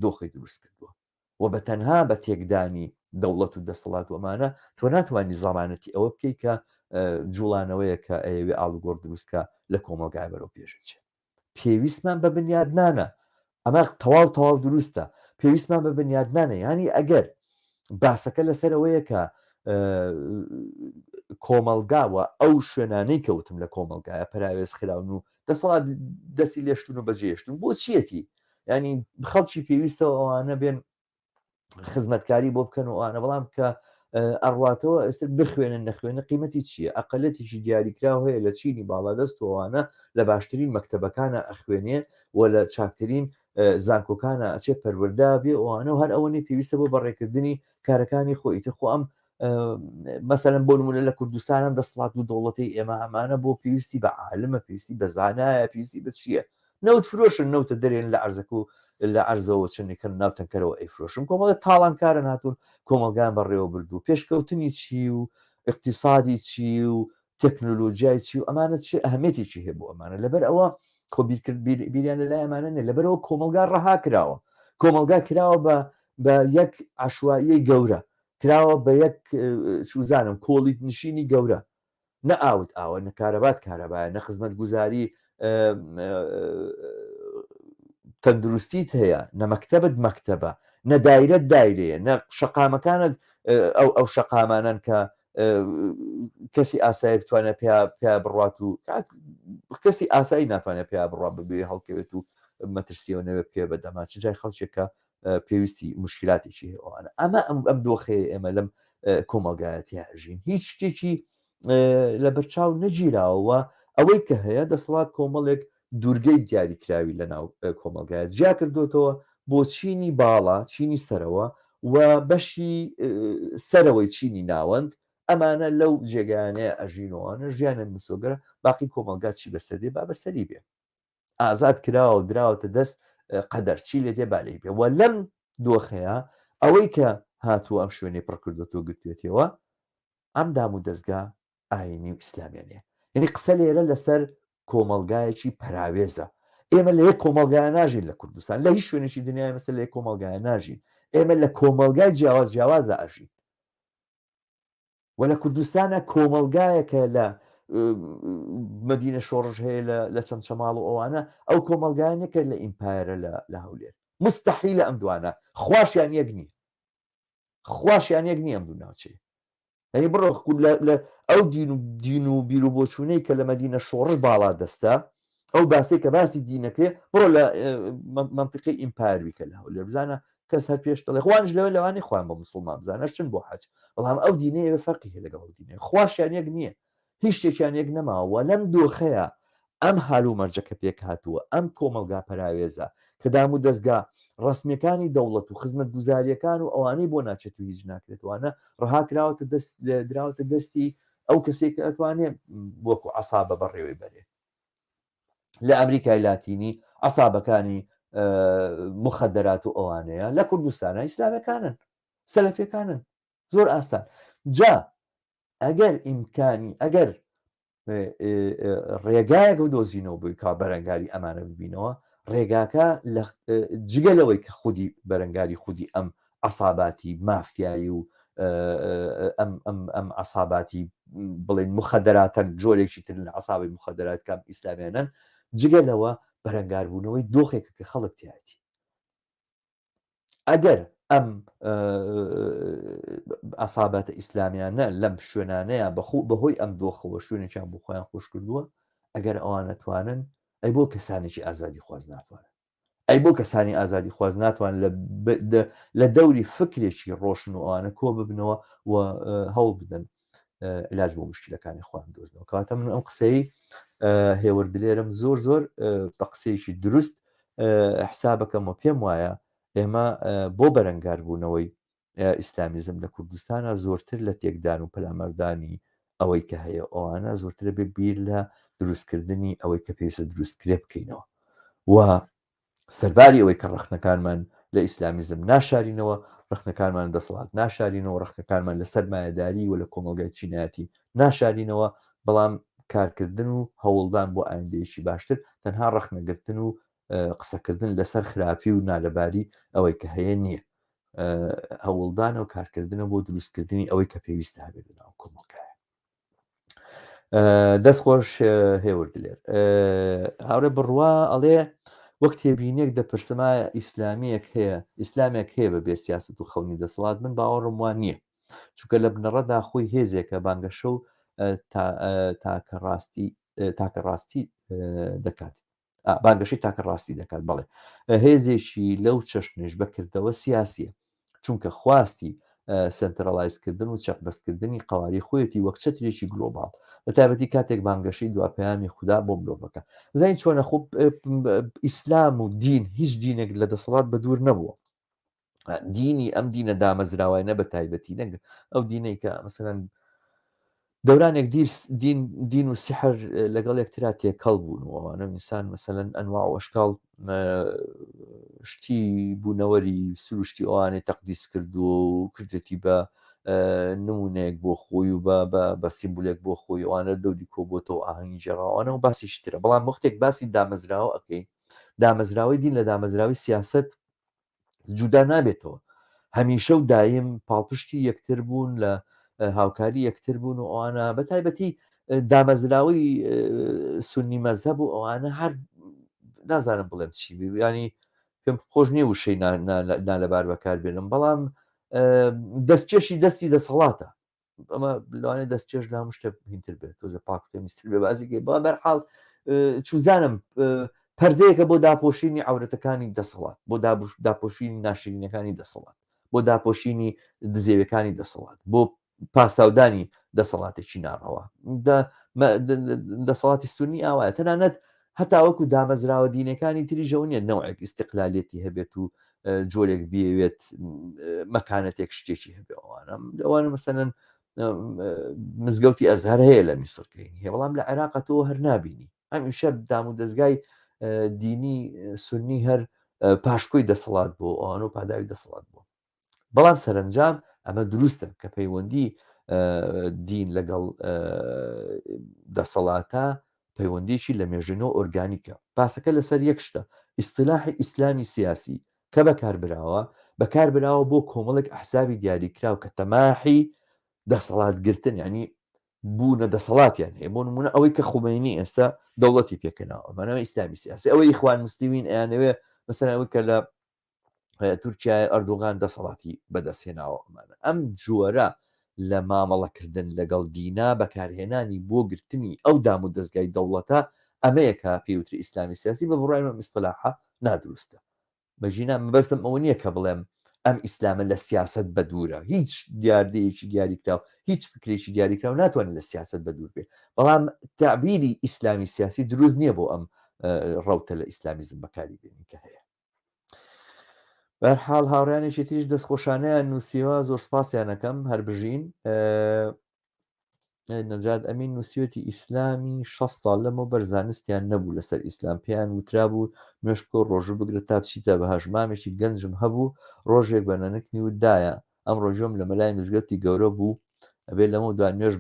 دۆخی دروست کردووە و بە تەنها بە تێکدانی دەوڵەت و دەسەڵات و ئەمانە تۆ ناتوانانی زەمانەتی ئەوە بکەیت کە جوڵانەوەیە کە ئەیەوێ ئاڵوگۆڕ دروستکە لە کۆمەڵگای بەرەو پێشچێت پێویستمان بە بنیادنانە ئەمە تەواو تەواو دروستە پێویستمان بە بنیادنانە ینی ئەگەر باسەکە لەسەر ئەوەیە کە کۆمەلگا و ئەو شوێنانەی کەوتم لە کۆمەلگایە پەراوێز خراون و دەسەڵات دەستی لێشتون و بەجێشتون بۆ چیەتی ینی خەڵکی پێویستەوە ئەوانە بێن خزمەتکاری بۆ بکەن و ئەوانە بەڵام کە ئەڕواتەوە ئێستا بخوێنن نەخوێنە قیمەتی چییە ئەقلەتێکی دیاریکراو هەیە لە چینی باڵادەست و ئەوانە لە باشترین مەکتەبەکانە ئەخوێنێ و لە چاکترین زانکۆکانە ئەچێ پەروەردە بێ ئەوانە و هەر ئەوەنەی پێویستە بۆ بەڕێکردنی کارەکانی خۆ ئیتر خۆ ئەم مەسەلەن بۆ نمونە لە کوردستانم دەسەڵات و دەوڵەتی ئێمە ئەمانە بۆ پێویستی بە عالمە پێویستی بە زانایە پێویستی بە چییە نەوت فرۆشن نەوتە دەرێن لە عەرزەکە و لە عەرزەوە چەندێکەن ناو تەنکەرەوە ئەیفرۆشن کۆمەڵە تاڵانکارن هاتوون کۆمەڵگان بەڕێوە بردوو پێشکەوتنی چی و اقتصادی چی و تەکنۆلۆژیای چی و ئەمانە چی ئەهمێتێکی هەیە بۆ ئەمانە لەبەر ئەوە خۆ بیرکرد بیریان لە لای ئەمانە نیە لەبەرەوە کۆمەڵگا ڕەها کراوە کۆمەڵگا کراوە بە بە یەک عشوائیەی گەورە کراوە بە یەک چوزانم کۆڵیت نشینی گەورە. نە ئاوت ئاوە نە کارەبات کارەبایە نە خزمەتگوزاری تەندروستیت هەیە نە مەکتەبت مەکتەبە نە دایرەت دایرەیە نە شەقامەکانت ئەو ئەو شەقامانەن کە کەسی ئاسایی بتوانێت پیا پیا بڕات و کەسی ئاسایی ناتوانێت پیا بڕوا ببێ هەڵکەوێت و مەترسیەوە نەوێ بکەوێت بە دەما چ جای خەڵکێکە پێویستی مشکلاتێکی هەیە ئەوانە ئەمە ئەم ئەم دۆخەیە ئێمە لەم کۆمەڵگایەتی ئەژین هیچ شتێکی لە بەرچاو نەگیراوە ئەوەی کە هەیە دەسەڵات کۆمەڵێک دوورگەی دیاریکراوی لە ناو کۆمەڵگایە جیا کردوتەوە بۆ چینی باڵا چینی سەرەوە و بەشی سەرەوەی چینی ناوەند ئەمانە لەو جێگایانەیە ئەژینەوەە ژیانە مسۆگەرە باقی کۆمەڵگا چی بەسەر دێ با بەسەری بێ ئازاد کراوە و دراوەتە دەست قەدەر چی لێ دێ با لێی بێ و لەم دۆخەیە ئەوەی کە هاتووە ئەم شوێنەی پڕ کردوەوە گرتوێتەوە ئەم دام و دەستگا ئاینی و ئیسلامیانەیە یعنی قسە لێرە لەسەر کۆمەڵگایەکی پەراوێزە ئێمە لە یەک کۆمەڵگای ناژین لە کوردستان لە هیچ شوێنێکی دنیای مەسە لە یەک کۆمەڵگای ناژین ئێمە لە کۆمەڵگای جیاواز جیاوازدا ئەژین و لە کوردستانە کۆمەڵگایەکە لە مەدینە شۆڕش هەیە لە چەمچەماڵ و ئەوانە ئەو کۆمەڵگایانێکە لە ئیمپایەرە لە هەولێر مستحیلە ئەم دوانە خواشیان یەک نییە خواشیان یەک نییە ئەم دوو ناوچەیە یعنی بڕۆ لە ئەو دین و دین و بیر و بۆچوونەی کە لە مەدینە شۆڕش باڵا دەستە ئەو باسەی کە باسی دینەکرێ بڕۆ لە منطقی ئیمپایر بیکە لە هەولێر بزانە کەس هەر پێش دەڵێ خوانش لەوە لەوانی خۆیان بە مسلمان بزانە چن بۆ حەج بەڵام ئەو دینەیە ئێوە فەرقی هەیە لەگەڵ ئەو دینەیە خواشیان یەک نییە هیچ شتێکیان یەک نەماوە لەم دۆخەیە ئەم هال و مەرجە کە پێک هاتووە ئەم کۆمەڵگا پەراوێزە کە دام و دەستگا ڕسمیەکانی دەوڵەت و خزمەتگوزاریەکان و ئەوانەی بۆ ناچێت و هیچ ناکرێتوانە ڕەها کراوەتە دەست دراوەتە دەستی ئەو کەسێک کە ئەتوانێ وەکو عەسابە بەڕێوەی بەرێ لە ئەمریکای لاتینی عەسابەکانی مخدرات و ئەوانەیە لە کوردستانە ئیسلامەکانن سەلەفیەکانن زۆر ئاسان جا ئەگەر ئیمکانی ئەگەر ڕێگایەک بدۆزینەوە بۆی کا بەرەنگاری ئەمانە ببینەوە ڕێگاکە جگە لەوەی کە خودی بەرەنگاری خودی ئەم عەساباتی مافیایی و ئەم ئەم ئەم عەساباتی بڵێن مخدراتەن جۆرێکی تر لە عەسابی مخدرات کام ئیسلامیانن جگە لەوە بەرەنگاربوونەوەی دۆخێکە کە خەڵک تیایەتی ئەگەر ئەم عەساباتە ئیسلامیانە لەم شوێنانەیە بەخۆ بەهۆی ئەم دۆخەوە شوێنێکیان بۆ خۆیان خۆش کردووە ئەگەر ئەوان نەتوانن ئەی بۆ کەسانێکی ئازادی خواز ناتوانن ئەی بۆ کەسانی ئازادیخواز ناتوان لە دەوری فکرێکی ڕۆشن و ئەوانە کۆ ببنەوە و هەوڵ بدەن علاج بۆ مشکلەکانی خۆیان دۆزنەوە کەواتە من ئەم قسەی هێوەر دلێرم زۆر زۆر بە قسەیەکی دروست حسابەکەم و پێم وایە ئێمە بۆ بەرەنگاربوونەوەی ئیسلامیزم لە کوردستانە زۆرتر لە تێکدان و پەلاماردانی ئەوەی کە هەیە ئەوانە زۆرترە بێ بیر لە دروستکردنی ئەوەی کە پێویستە دروست کرێ بکەینەوە و سەرباری ئەوەی کە ڕەخنەکانمان لە ئیسلامیزم ناشارینەوە ڕەخنەکانمان دەسەڵات ناشارینەوە ڕەخنەکانمان لە سەرمایەداری و لە کۆمەڵگای چینایەتی ناشارینەوە بەڵام کارکردن و هەوڵدان بۆ ئایندەیەکی باشتر تەنها ڕەخنەگرتن و قسەکردن لەسەر خراپی و نالەباری ئەوەی کە هەیە نییە هەوڵدانە و کارکردنە بۆ دروستکردنی ئەوەی کە پێویستە هەبێت لە ناو کۆمەڵگایە دەست خۆش هێور دلێر هاوڕێ بڕوا ئەڵێ وەک تێبینێک دەپرسما ئیسلامیەک هەیە ئیسلامێک هەیە بە بێ سیاست و خەونی دەسەڵات من باوەڕم وان نییە چونکە لە بنەڕەتدا خۆی هێزێکە بانگەشە و تاکە ڕاستی تاکە ڕاستی دەکات بانگەشەی تاکە ڕاستی دەکات بەڵێ هێزێکی لەو چەشنێش بەکردەوە سیاسیە چونکە خواستی سنترالایزکردن و چەقبەستکردنی قواری خۆیەتی وەک چەترێکی گلۆباڵ بە تایبەتی کاتێک بانگەشەی دوا پەیامی خودا بۆ مرۆڤەکە زین چۆنە خۆ ئیسلام و دین هیچ دینێک لە دەسەڵات بە دوور نەبووە دینی ئەم دینە دامەزراوانە بە تایبەتی نەک ئەو دینەی کە مەسەلەن دەورانێک دیر دین دین و سحر لەگەڵ یەکترا تێکەڵ بوون و ئەوانە ئینسان مەسەلەن ئەنوا و ئەشکاڵ شتی بوونەوەری سروشتی ئەوانەی تەقدیس کردووە و کردێتی بە نمونەیەک بۆ خۆی و بە بە سیمبولێک بۆ خۆی ئەوانە دەوری کۆبۆتەوە ئاهەنگی گێڕاوانە و باسی شترە بەڵام وەختێک باسی دامەزراوە ئەەکەی دامەزراوەی دین لە دامەزراوی سیاست جودا نابێتەوە هەمیشە و دایم پاڵپشتی یەکتر بوون لە هاوکاری یەکتر بوون و ئەوانە بە تایبەتی دامەزراوەی سوننی مەزهەب و ئەوانە هەر نازانم بڵێم چی بی ینی پێم خۆش نییە وشەی نالەبار بەکاربێنم بەڵام دەستکێشی دەستی دەسەڵاتە ئەمە لەوانەیە دەستکێش لە هەموو شتێک هینتر بێت تۆزە پاک تەمیزتر بێ بازێکی بەڵام بەرحاڵ چوزانم پەردەیەکە بۆ داپۆشینی عورەتەکانی دەسەڵات بۆ داپۆشینی ناشرینەکانی دەسەڵات بۆ داپۆشینی دزێوەکانی دەسەڵات بۆ پاساودانی دەسەڵاتێکی ناڕەوا دەسەڵاتی سونی ئاوایە تەنانەت هەتا وەکو دامەزراوە دینەکانی تریشەوە نییە نەوەک ئیسیقلالێتی هەبێت و جۆرێک بیەوێت مەکانەتێک شتێکی هەبێ ئەوانە ئەوانە مەسەلەن مزگەوتی ئەزهەر هەیە لە میسرکەین هەیە بەڵام لە عێراق تۆ هەر نابینی هەمیشە دام و دەستگای دینی سنی هەر پاشکۆی دەسەڵات بۆ ئەوان و پاداوی دەسەڵات بوو بەڵام سەرنجام ئەمە دروستە کە پەیوەندی دین لەگەڵ دەسەڵاتە پەیوەندیی لە مێژینەوە ئۆرگانیکە. باسەکە لەسەر یەک شتە، ئیستیلاحی ئیسلامی سیاسی کە بەکاربراوە، بەکاربراوە بۆ کۆمەڵێک ئەحزابی دیاریکراو کە تەماحی دەسەڵات گرتن یانی بوونە دەسەڵاتیان هەیە. بۆ نموونە ئەوەی کە خومەینی ئێستا دەوڵەتی پێکهێناوە، ئەمانە ئیسلامی سیاسی. ئەوەی ئیخوان موسلیمین ئەیانەوێ مەسەلەن ئەوەی کە لە تورکیای ئەردۆغان دەسەڵاتی بەدەستهێناوە ئەمانە ئەم جۆرە لە مامەڵەکردن لەگەڵ دینا بەکارهێنانی بۆ گرتنی ئەو دام و دەستگای دەوڵەتە ئەمەیە کە پێوتری ئیسلامی سیاسی بە بڕای من ئیستلاحە نادروستە بەژینا مەبەستم ئەوە نییە کە بڵێم ئەم ئیسلامە لە سیاست بەدوورە هیچ دیاردەیەکی دیاریکراو هیچ فکرێکی دیاریکراو ناتوانێت لە سیاست بەدوور بێ بەڵام تعبیری ئیسلامی سیاسی دروست نییە بۆ ئەم ڕەوتە لە ئیسلامیزم بەکاری بێنین کە هەیە بەرحاڵ هاوڕیانێکی تریش دەستخۆشانەیان نووسیوە زۆر سپاسیانەکەم هەر بژین نەجات ئەمین نووسیوەتی ئیسلامی 6 ساڵ لەمە بەرزانستیان نەبوو لەسەر ئیسلام پێیان وترابوو نوێژ بکە و ڕۆژوو بگرە تا بچیتە بەهەشت مامێکی گەنجم هەبوو ڕۆژێک بە نەنکمی وت دایە ئەمڕۆ گوێم لە مەلای مزگەوتی گەورە بوو ئەبێ لەمە دوا نوێژ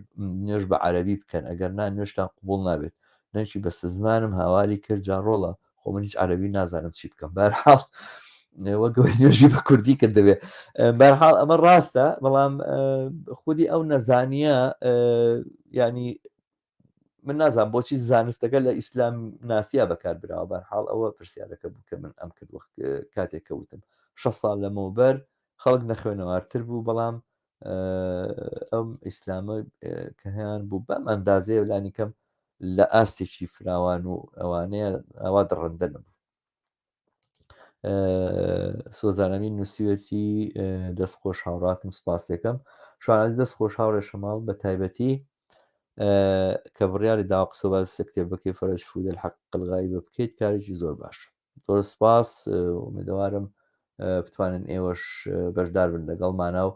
نوێژ بە عەرەبی بکەن ئەگەر نا نوێژتان قبوڵ نابێت نەنکی بەسە زمانم هاواری کرد جا ڕۆڵە خۆ من هیچ عەرەبی نازانم چی بکەم بەرحاڵ وەک ئەوەی نوێژی بە کوردی کردبێ بەرحاڵ ئەمە ڕاستە بەڵام خودی ئەو نەزانیە ینی من نازانم بۆچی زانستەکە لە ئیسلام ناسیا بەکار براوە بەرحاڵ ئەوە پرسیارەکە بوو کە من ئەم کرد وەخت کاتێک کەوتم 6 ساڵ لەمەوبەر خەڵک نەخوێنەوارتر بوو بەڵام ئەم ئیسلامە کە هەیان بوو بەم ئەندازەیە لانی کەم لە ئاستێکی فراوان و ئەوانەیە ئەوا دڕندە نەبوو سۆزان ئەمین نووسیوەتی دەست خۆش هاوڕاتم سپاسێکم شوانازی دەست خۆش هاوڕێ شەماڵ بە تایبەتی کە بڕیاری داوا قسە باز کتێبەکەی فەرەج فودە الحق الغایبە بکەیت کارێکی زۆر باش زۆر سپاس ئومێدەوارم بتوانن ئێوەش بەشدار بن لەگەڵمانە و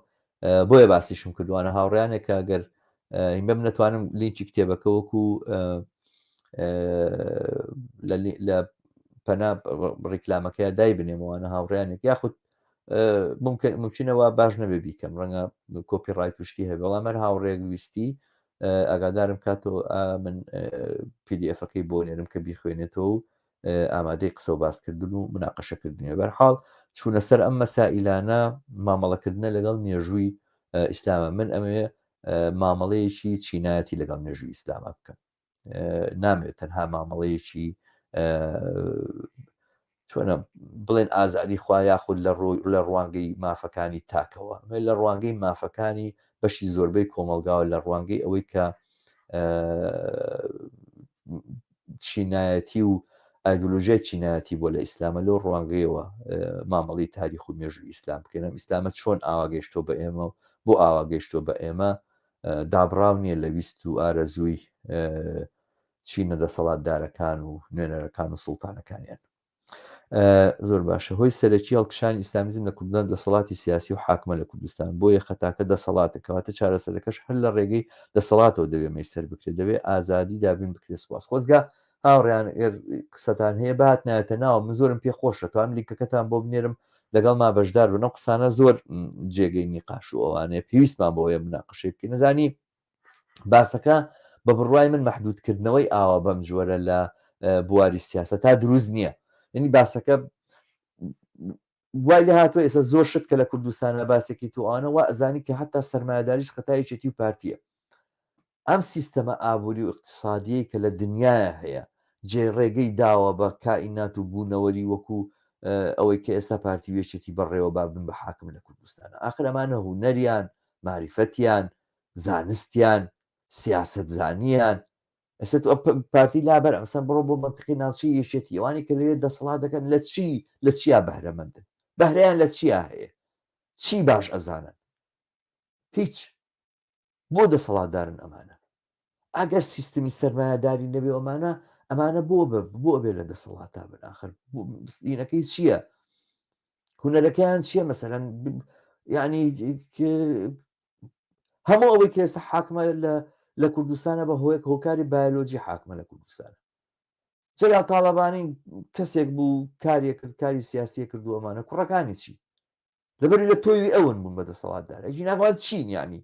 بۆیە باسیشم کردوانە هاوڕیانێک کە گەر هیمبەم نەتوانم لینکی کتێبەکە وەکو لە پەنا ڕیکلامەکەی دای بنێمەوانە هاوڕیانێک یاخود ممکن ممکنەوە باش نەبێ بیکەم ڕەنگە کۆپی ڕایت شتی هەبێ بەڵام هەر هاوڕێک ویستی ئاگادارم کاتەوە من PDF ەکەی بۆ نێرم کە بیخوێنێتەوە و ئامادەی قسە و باسکردن و مناقەشەکردنی بەرحاڵ چوونە سەر ئەم مەسائیلانە مامەڵەکردنە لەگەڵ مێژووی ئیسلامە من ئەمەوێ مامەڵەیەکی چینایەتی لەگەڵ مێژووی ئیسلامە بکەم نامەوێت تەنها مامەڵەیەکی چۆنە بڵێن ئازادی خوا یاخود لە ڕووی لە ڕوانگەی مافەکانی تاکەوە لە ڕوانگەی مافەکانی بەشی زۆربەی کۆمەلگاوە لە ڕوانگەی ئەوەی کە چینایەتی و ئایدۆلۆژیای چینایەتی بۆ لە ئیسلامە لەو ڕوانگەیەوە مامەڵی تاریخ و مێژوو ئیسلام بکەین ئەم ئیسلامە چۆن ئاوا گەیشتۆ بە ئێمە و بۆ ئاوا گەیشتۆ بە ئێمە دابڕاو نییە لە ویست و ئارەزووی چینە دەسەڵاتدارەکان و نوێنەرەکان و سوڵتانەکانیان. زۆر باشە هۆی سەرەکی هەڵکشانی ئیسلامیزم لە کوردستان دەسەڵاتی سیاسی و حاکمە لە کوردستان بۆیە خەتاکە دەسەڵاتە کەواتە چارەسەرەکەش هەر لە ڕێگەی دەسەڵاتەوە دەبێ مەیسەر بکرێت دەبێ ئازادی دابین بکرێت سپاس خۆزگا هاوڕیان ئێر قسەتان هەیە بات نایەتە ناوە من زۆرم پێ خۆشە توانم لینکەکەتان بۆ بنێرم لەگەڵ ما بەشدار بن ئەو قسانە زۆر جێگەی نیقاش و ئەوانەیە پێویستمان بۆیە مناقشەی بکەین نەزانی باسەکە بە بڕوای من مەحدودکردنەوەی ئاوا بەم جۆرە لە بواری سیاسە تا دروست نییە یعنی باسەکە وای لە هاتووە ئێستا زۆر شت کە لە کوردستانە باسێکی توانە وا ئەزانی کە حتا سەرمایەداریش خەتایەکێتی و پارتیە. ئەم سیستەمە ئابووری و ئیقتیسادیەی کە لە دنیایا هەیە جێ ڕێگەی داوە بە کائینات و بوونەوەری وەکو ئەوەی کە ئێستا پارتی و یەکێتی بەڕێوە با بن بە حاکم لە کوردستانە ئاخر ئەمانە هونەریان ماریفەتیان زانستیان سیاسەتزانیان ئێستا تۆ پارتی لابەر ئەمسان بڕۆ بۆ منطقی ناوچەی یەکێتی ئەوانی کە لەوێ دەسەڵات دەکەن لە چی لە چیا بەهرەمەندن بەهرەیان لە چیا هەیە چی باش ئەزانن هیچ بۆ دەسەڵاتدارن ئەمانە ئەگەر سیستمی سەرمایەداری نەبێ ئەمانە ئەمانە بۆ بۆ بێ لە دەسەڵاتا بن ئاخر دینەکەی چییە هونەرەکەیان چییە مەسەرەن یعنی هەموو ئەوەی کە ئێستا حاکمە لە لە کوردستانە بە هۆیەک هۆکاری بایۆلۆجی حاکمە لە کوردستان جەلال تاڵەبانی کەسێک بوو کاریە کرد کاری سیاسیە کردو ئەمانە کوڕەکانی چی لەبەری لە تۆوی ئەون بوون بە دەسەڵاتدار ئەگینا ئەوان چین یانی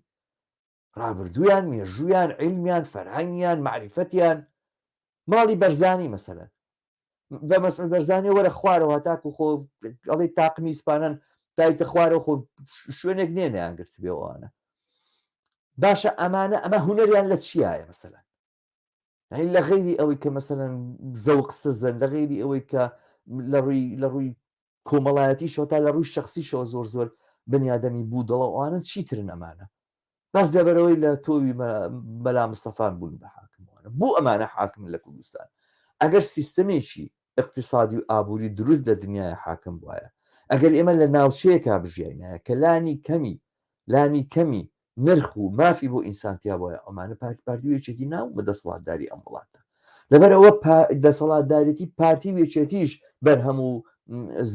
ڕابردوویان مێژوویان عیلمیان فەرهەنگیان مەعریفەتیان ماڵی بەرزانی مەسەلەن بە مەسعود بەرزانی وەرە خوارەوە هەتاکو خۆ ئەڵێ تاقمی ئیسپانان دایتە خوارەوە خۆ شوێنێک نییە نەیانگرت بێوانە باشە ئەمانە ئەمە هونەریان لە چیایە مەسەلەن یعنی لە غەیری ئەوەی کە مەسەلەن زەوق سزن لە غەیری ئەوەی کە لە ڕووی لە ڕووی کۆمەڵایەتیشەوە تا لە ڕووی شەخسیشەوە زۆر زۆر بنیادەمی بودەڵە و ئەوانە چیترن ئەمانە بەس لەبەرەوەی لە تۆوی مەلا مستەفان بوون بە حاکموانە بۆ ئەمانە حاکم لە کوردستان ئەگەر سیستمێکی اقتصادی و ئابووری دروست لە دنیای حاکم بواە ئەگەر ئێمە لە ناوچەیەکا بژیاینایە کە لانی کەمی لانی کەمی نرخ و مافی بۆ ئینسان تیا بۆیە ئەمانە پارتی پارتی و یەکێتی ناو بە دەسەڵاتداری ئەم وڵاتە لەبەر ئەوە دەسەڵاتدارێتی پارتی و یەکێتیش بەرهەم و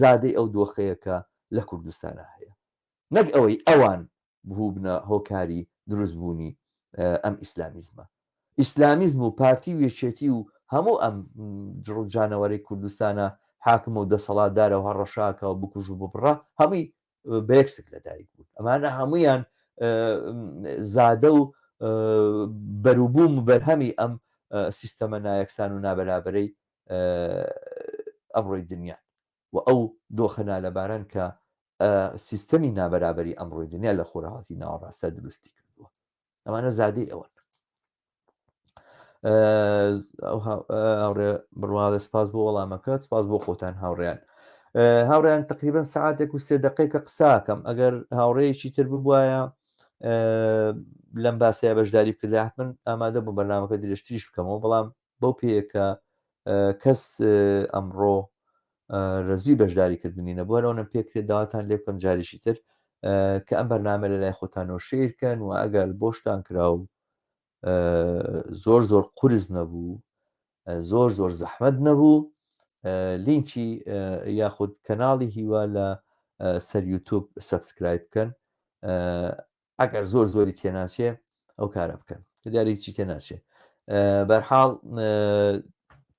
زادەی ئەو دۆخەیە کە لە کوردستانە هەیە نەک ئەوەی ئەوان بووبنە هۆکاری دروستبوونی ئەم ئیسلامیزمە ئیسلامیزم و پارتی و یەکێتی و هەموو ئەم جڕ و جانەوەرەی کوردستانە حاکمە و دەسەڵاتدارە و هەڕەشاکە و بکوژ و ببڕە هەمووی بە یەک سک لەدایک بوون ئەمانە هەمویان زادە و بەروبووم و بەرهەمی ئەم سیستەمە نایەکسان و نابەرابەرەی ئەمڕۆی دنیا و ئەو دۆخە نالەباران کە سیستەمی نابەرابەری ئەمڕۆی دنیا لە خۆرهەڵاتی ناوەڕاستە دروستی کردووە ئەمانە زادەی ئەوەن هاوڕێ بڕواڵێ سپاس بۆ وەڵامەکە سپاس بۆ خۆتان هاوڕێیان هاوڕیان تقریبا سعاتێک و سێ دقیقە قساکەم ئەگەر هاوڕێیەکی تر ببواە لەم باسەیە بەشداری بکردا حتمما ئامادە بوو بەرنمەکە درێژتریش بکەمەوە بەڵام بەو پێیە کە کەس ئەمڕۆ رەزوی بەشداریکردنی نەبوو هەرەوەنە پێکرێت داواتان لێ بکەم جارێکی تر کە ئەم بەرنامە لە لای خۆتانەوە share کەن و ئەگەر بۆشتان کرا و زۆر زۆر قورس نەبوو زۆر زۆر زەحمەت نەبوو لینکی یاخود کەناڵی هیوا لە سەر یوتوب subscribe بکەن ئەگەر زۆر زۆری تێناچێ ئەو کارە بکەن دیاری هیچی تێناچێ بەرحاڵ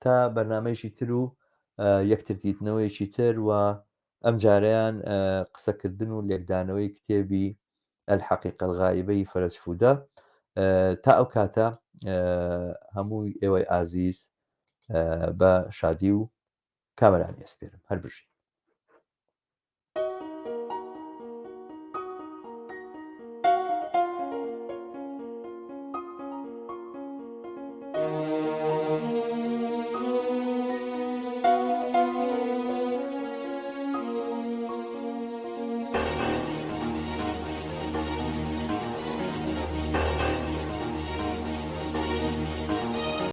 تا بەرنمەیەکی تر و یەکتر دیتنەوەیەکی تر و ئەم جارەیان قسەکردن و لێکدانەوەی کتێبی الحقیقە الغائبە ی فەرەج فودە تا ئەو کاتە هەمووی ئێوەی ئازیز بە شادی و کامەرانی ئەسپێرم هەر بژین.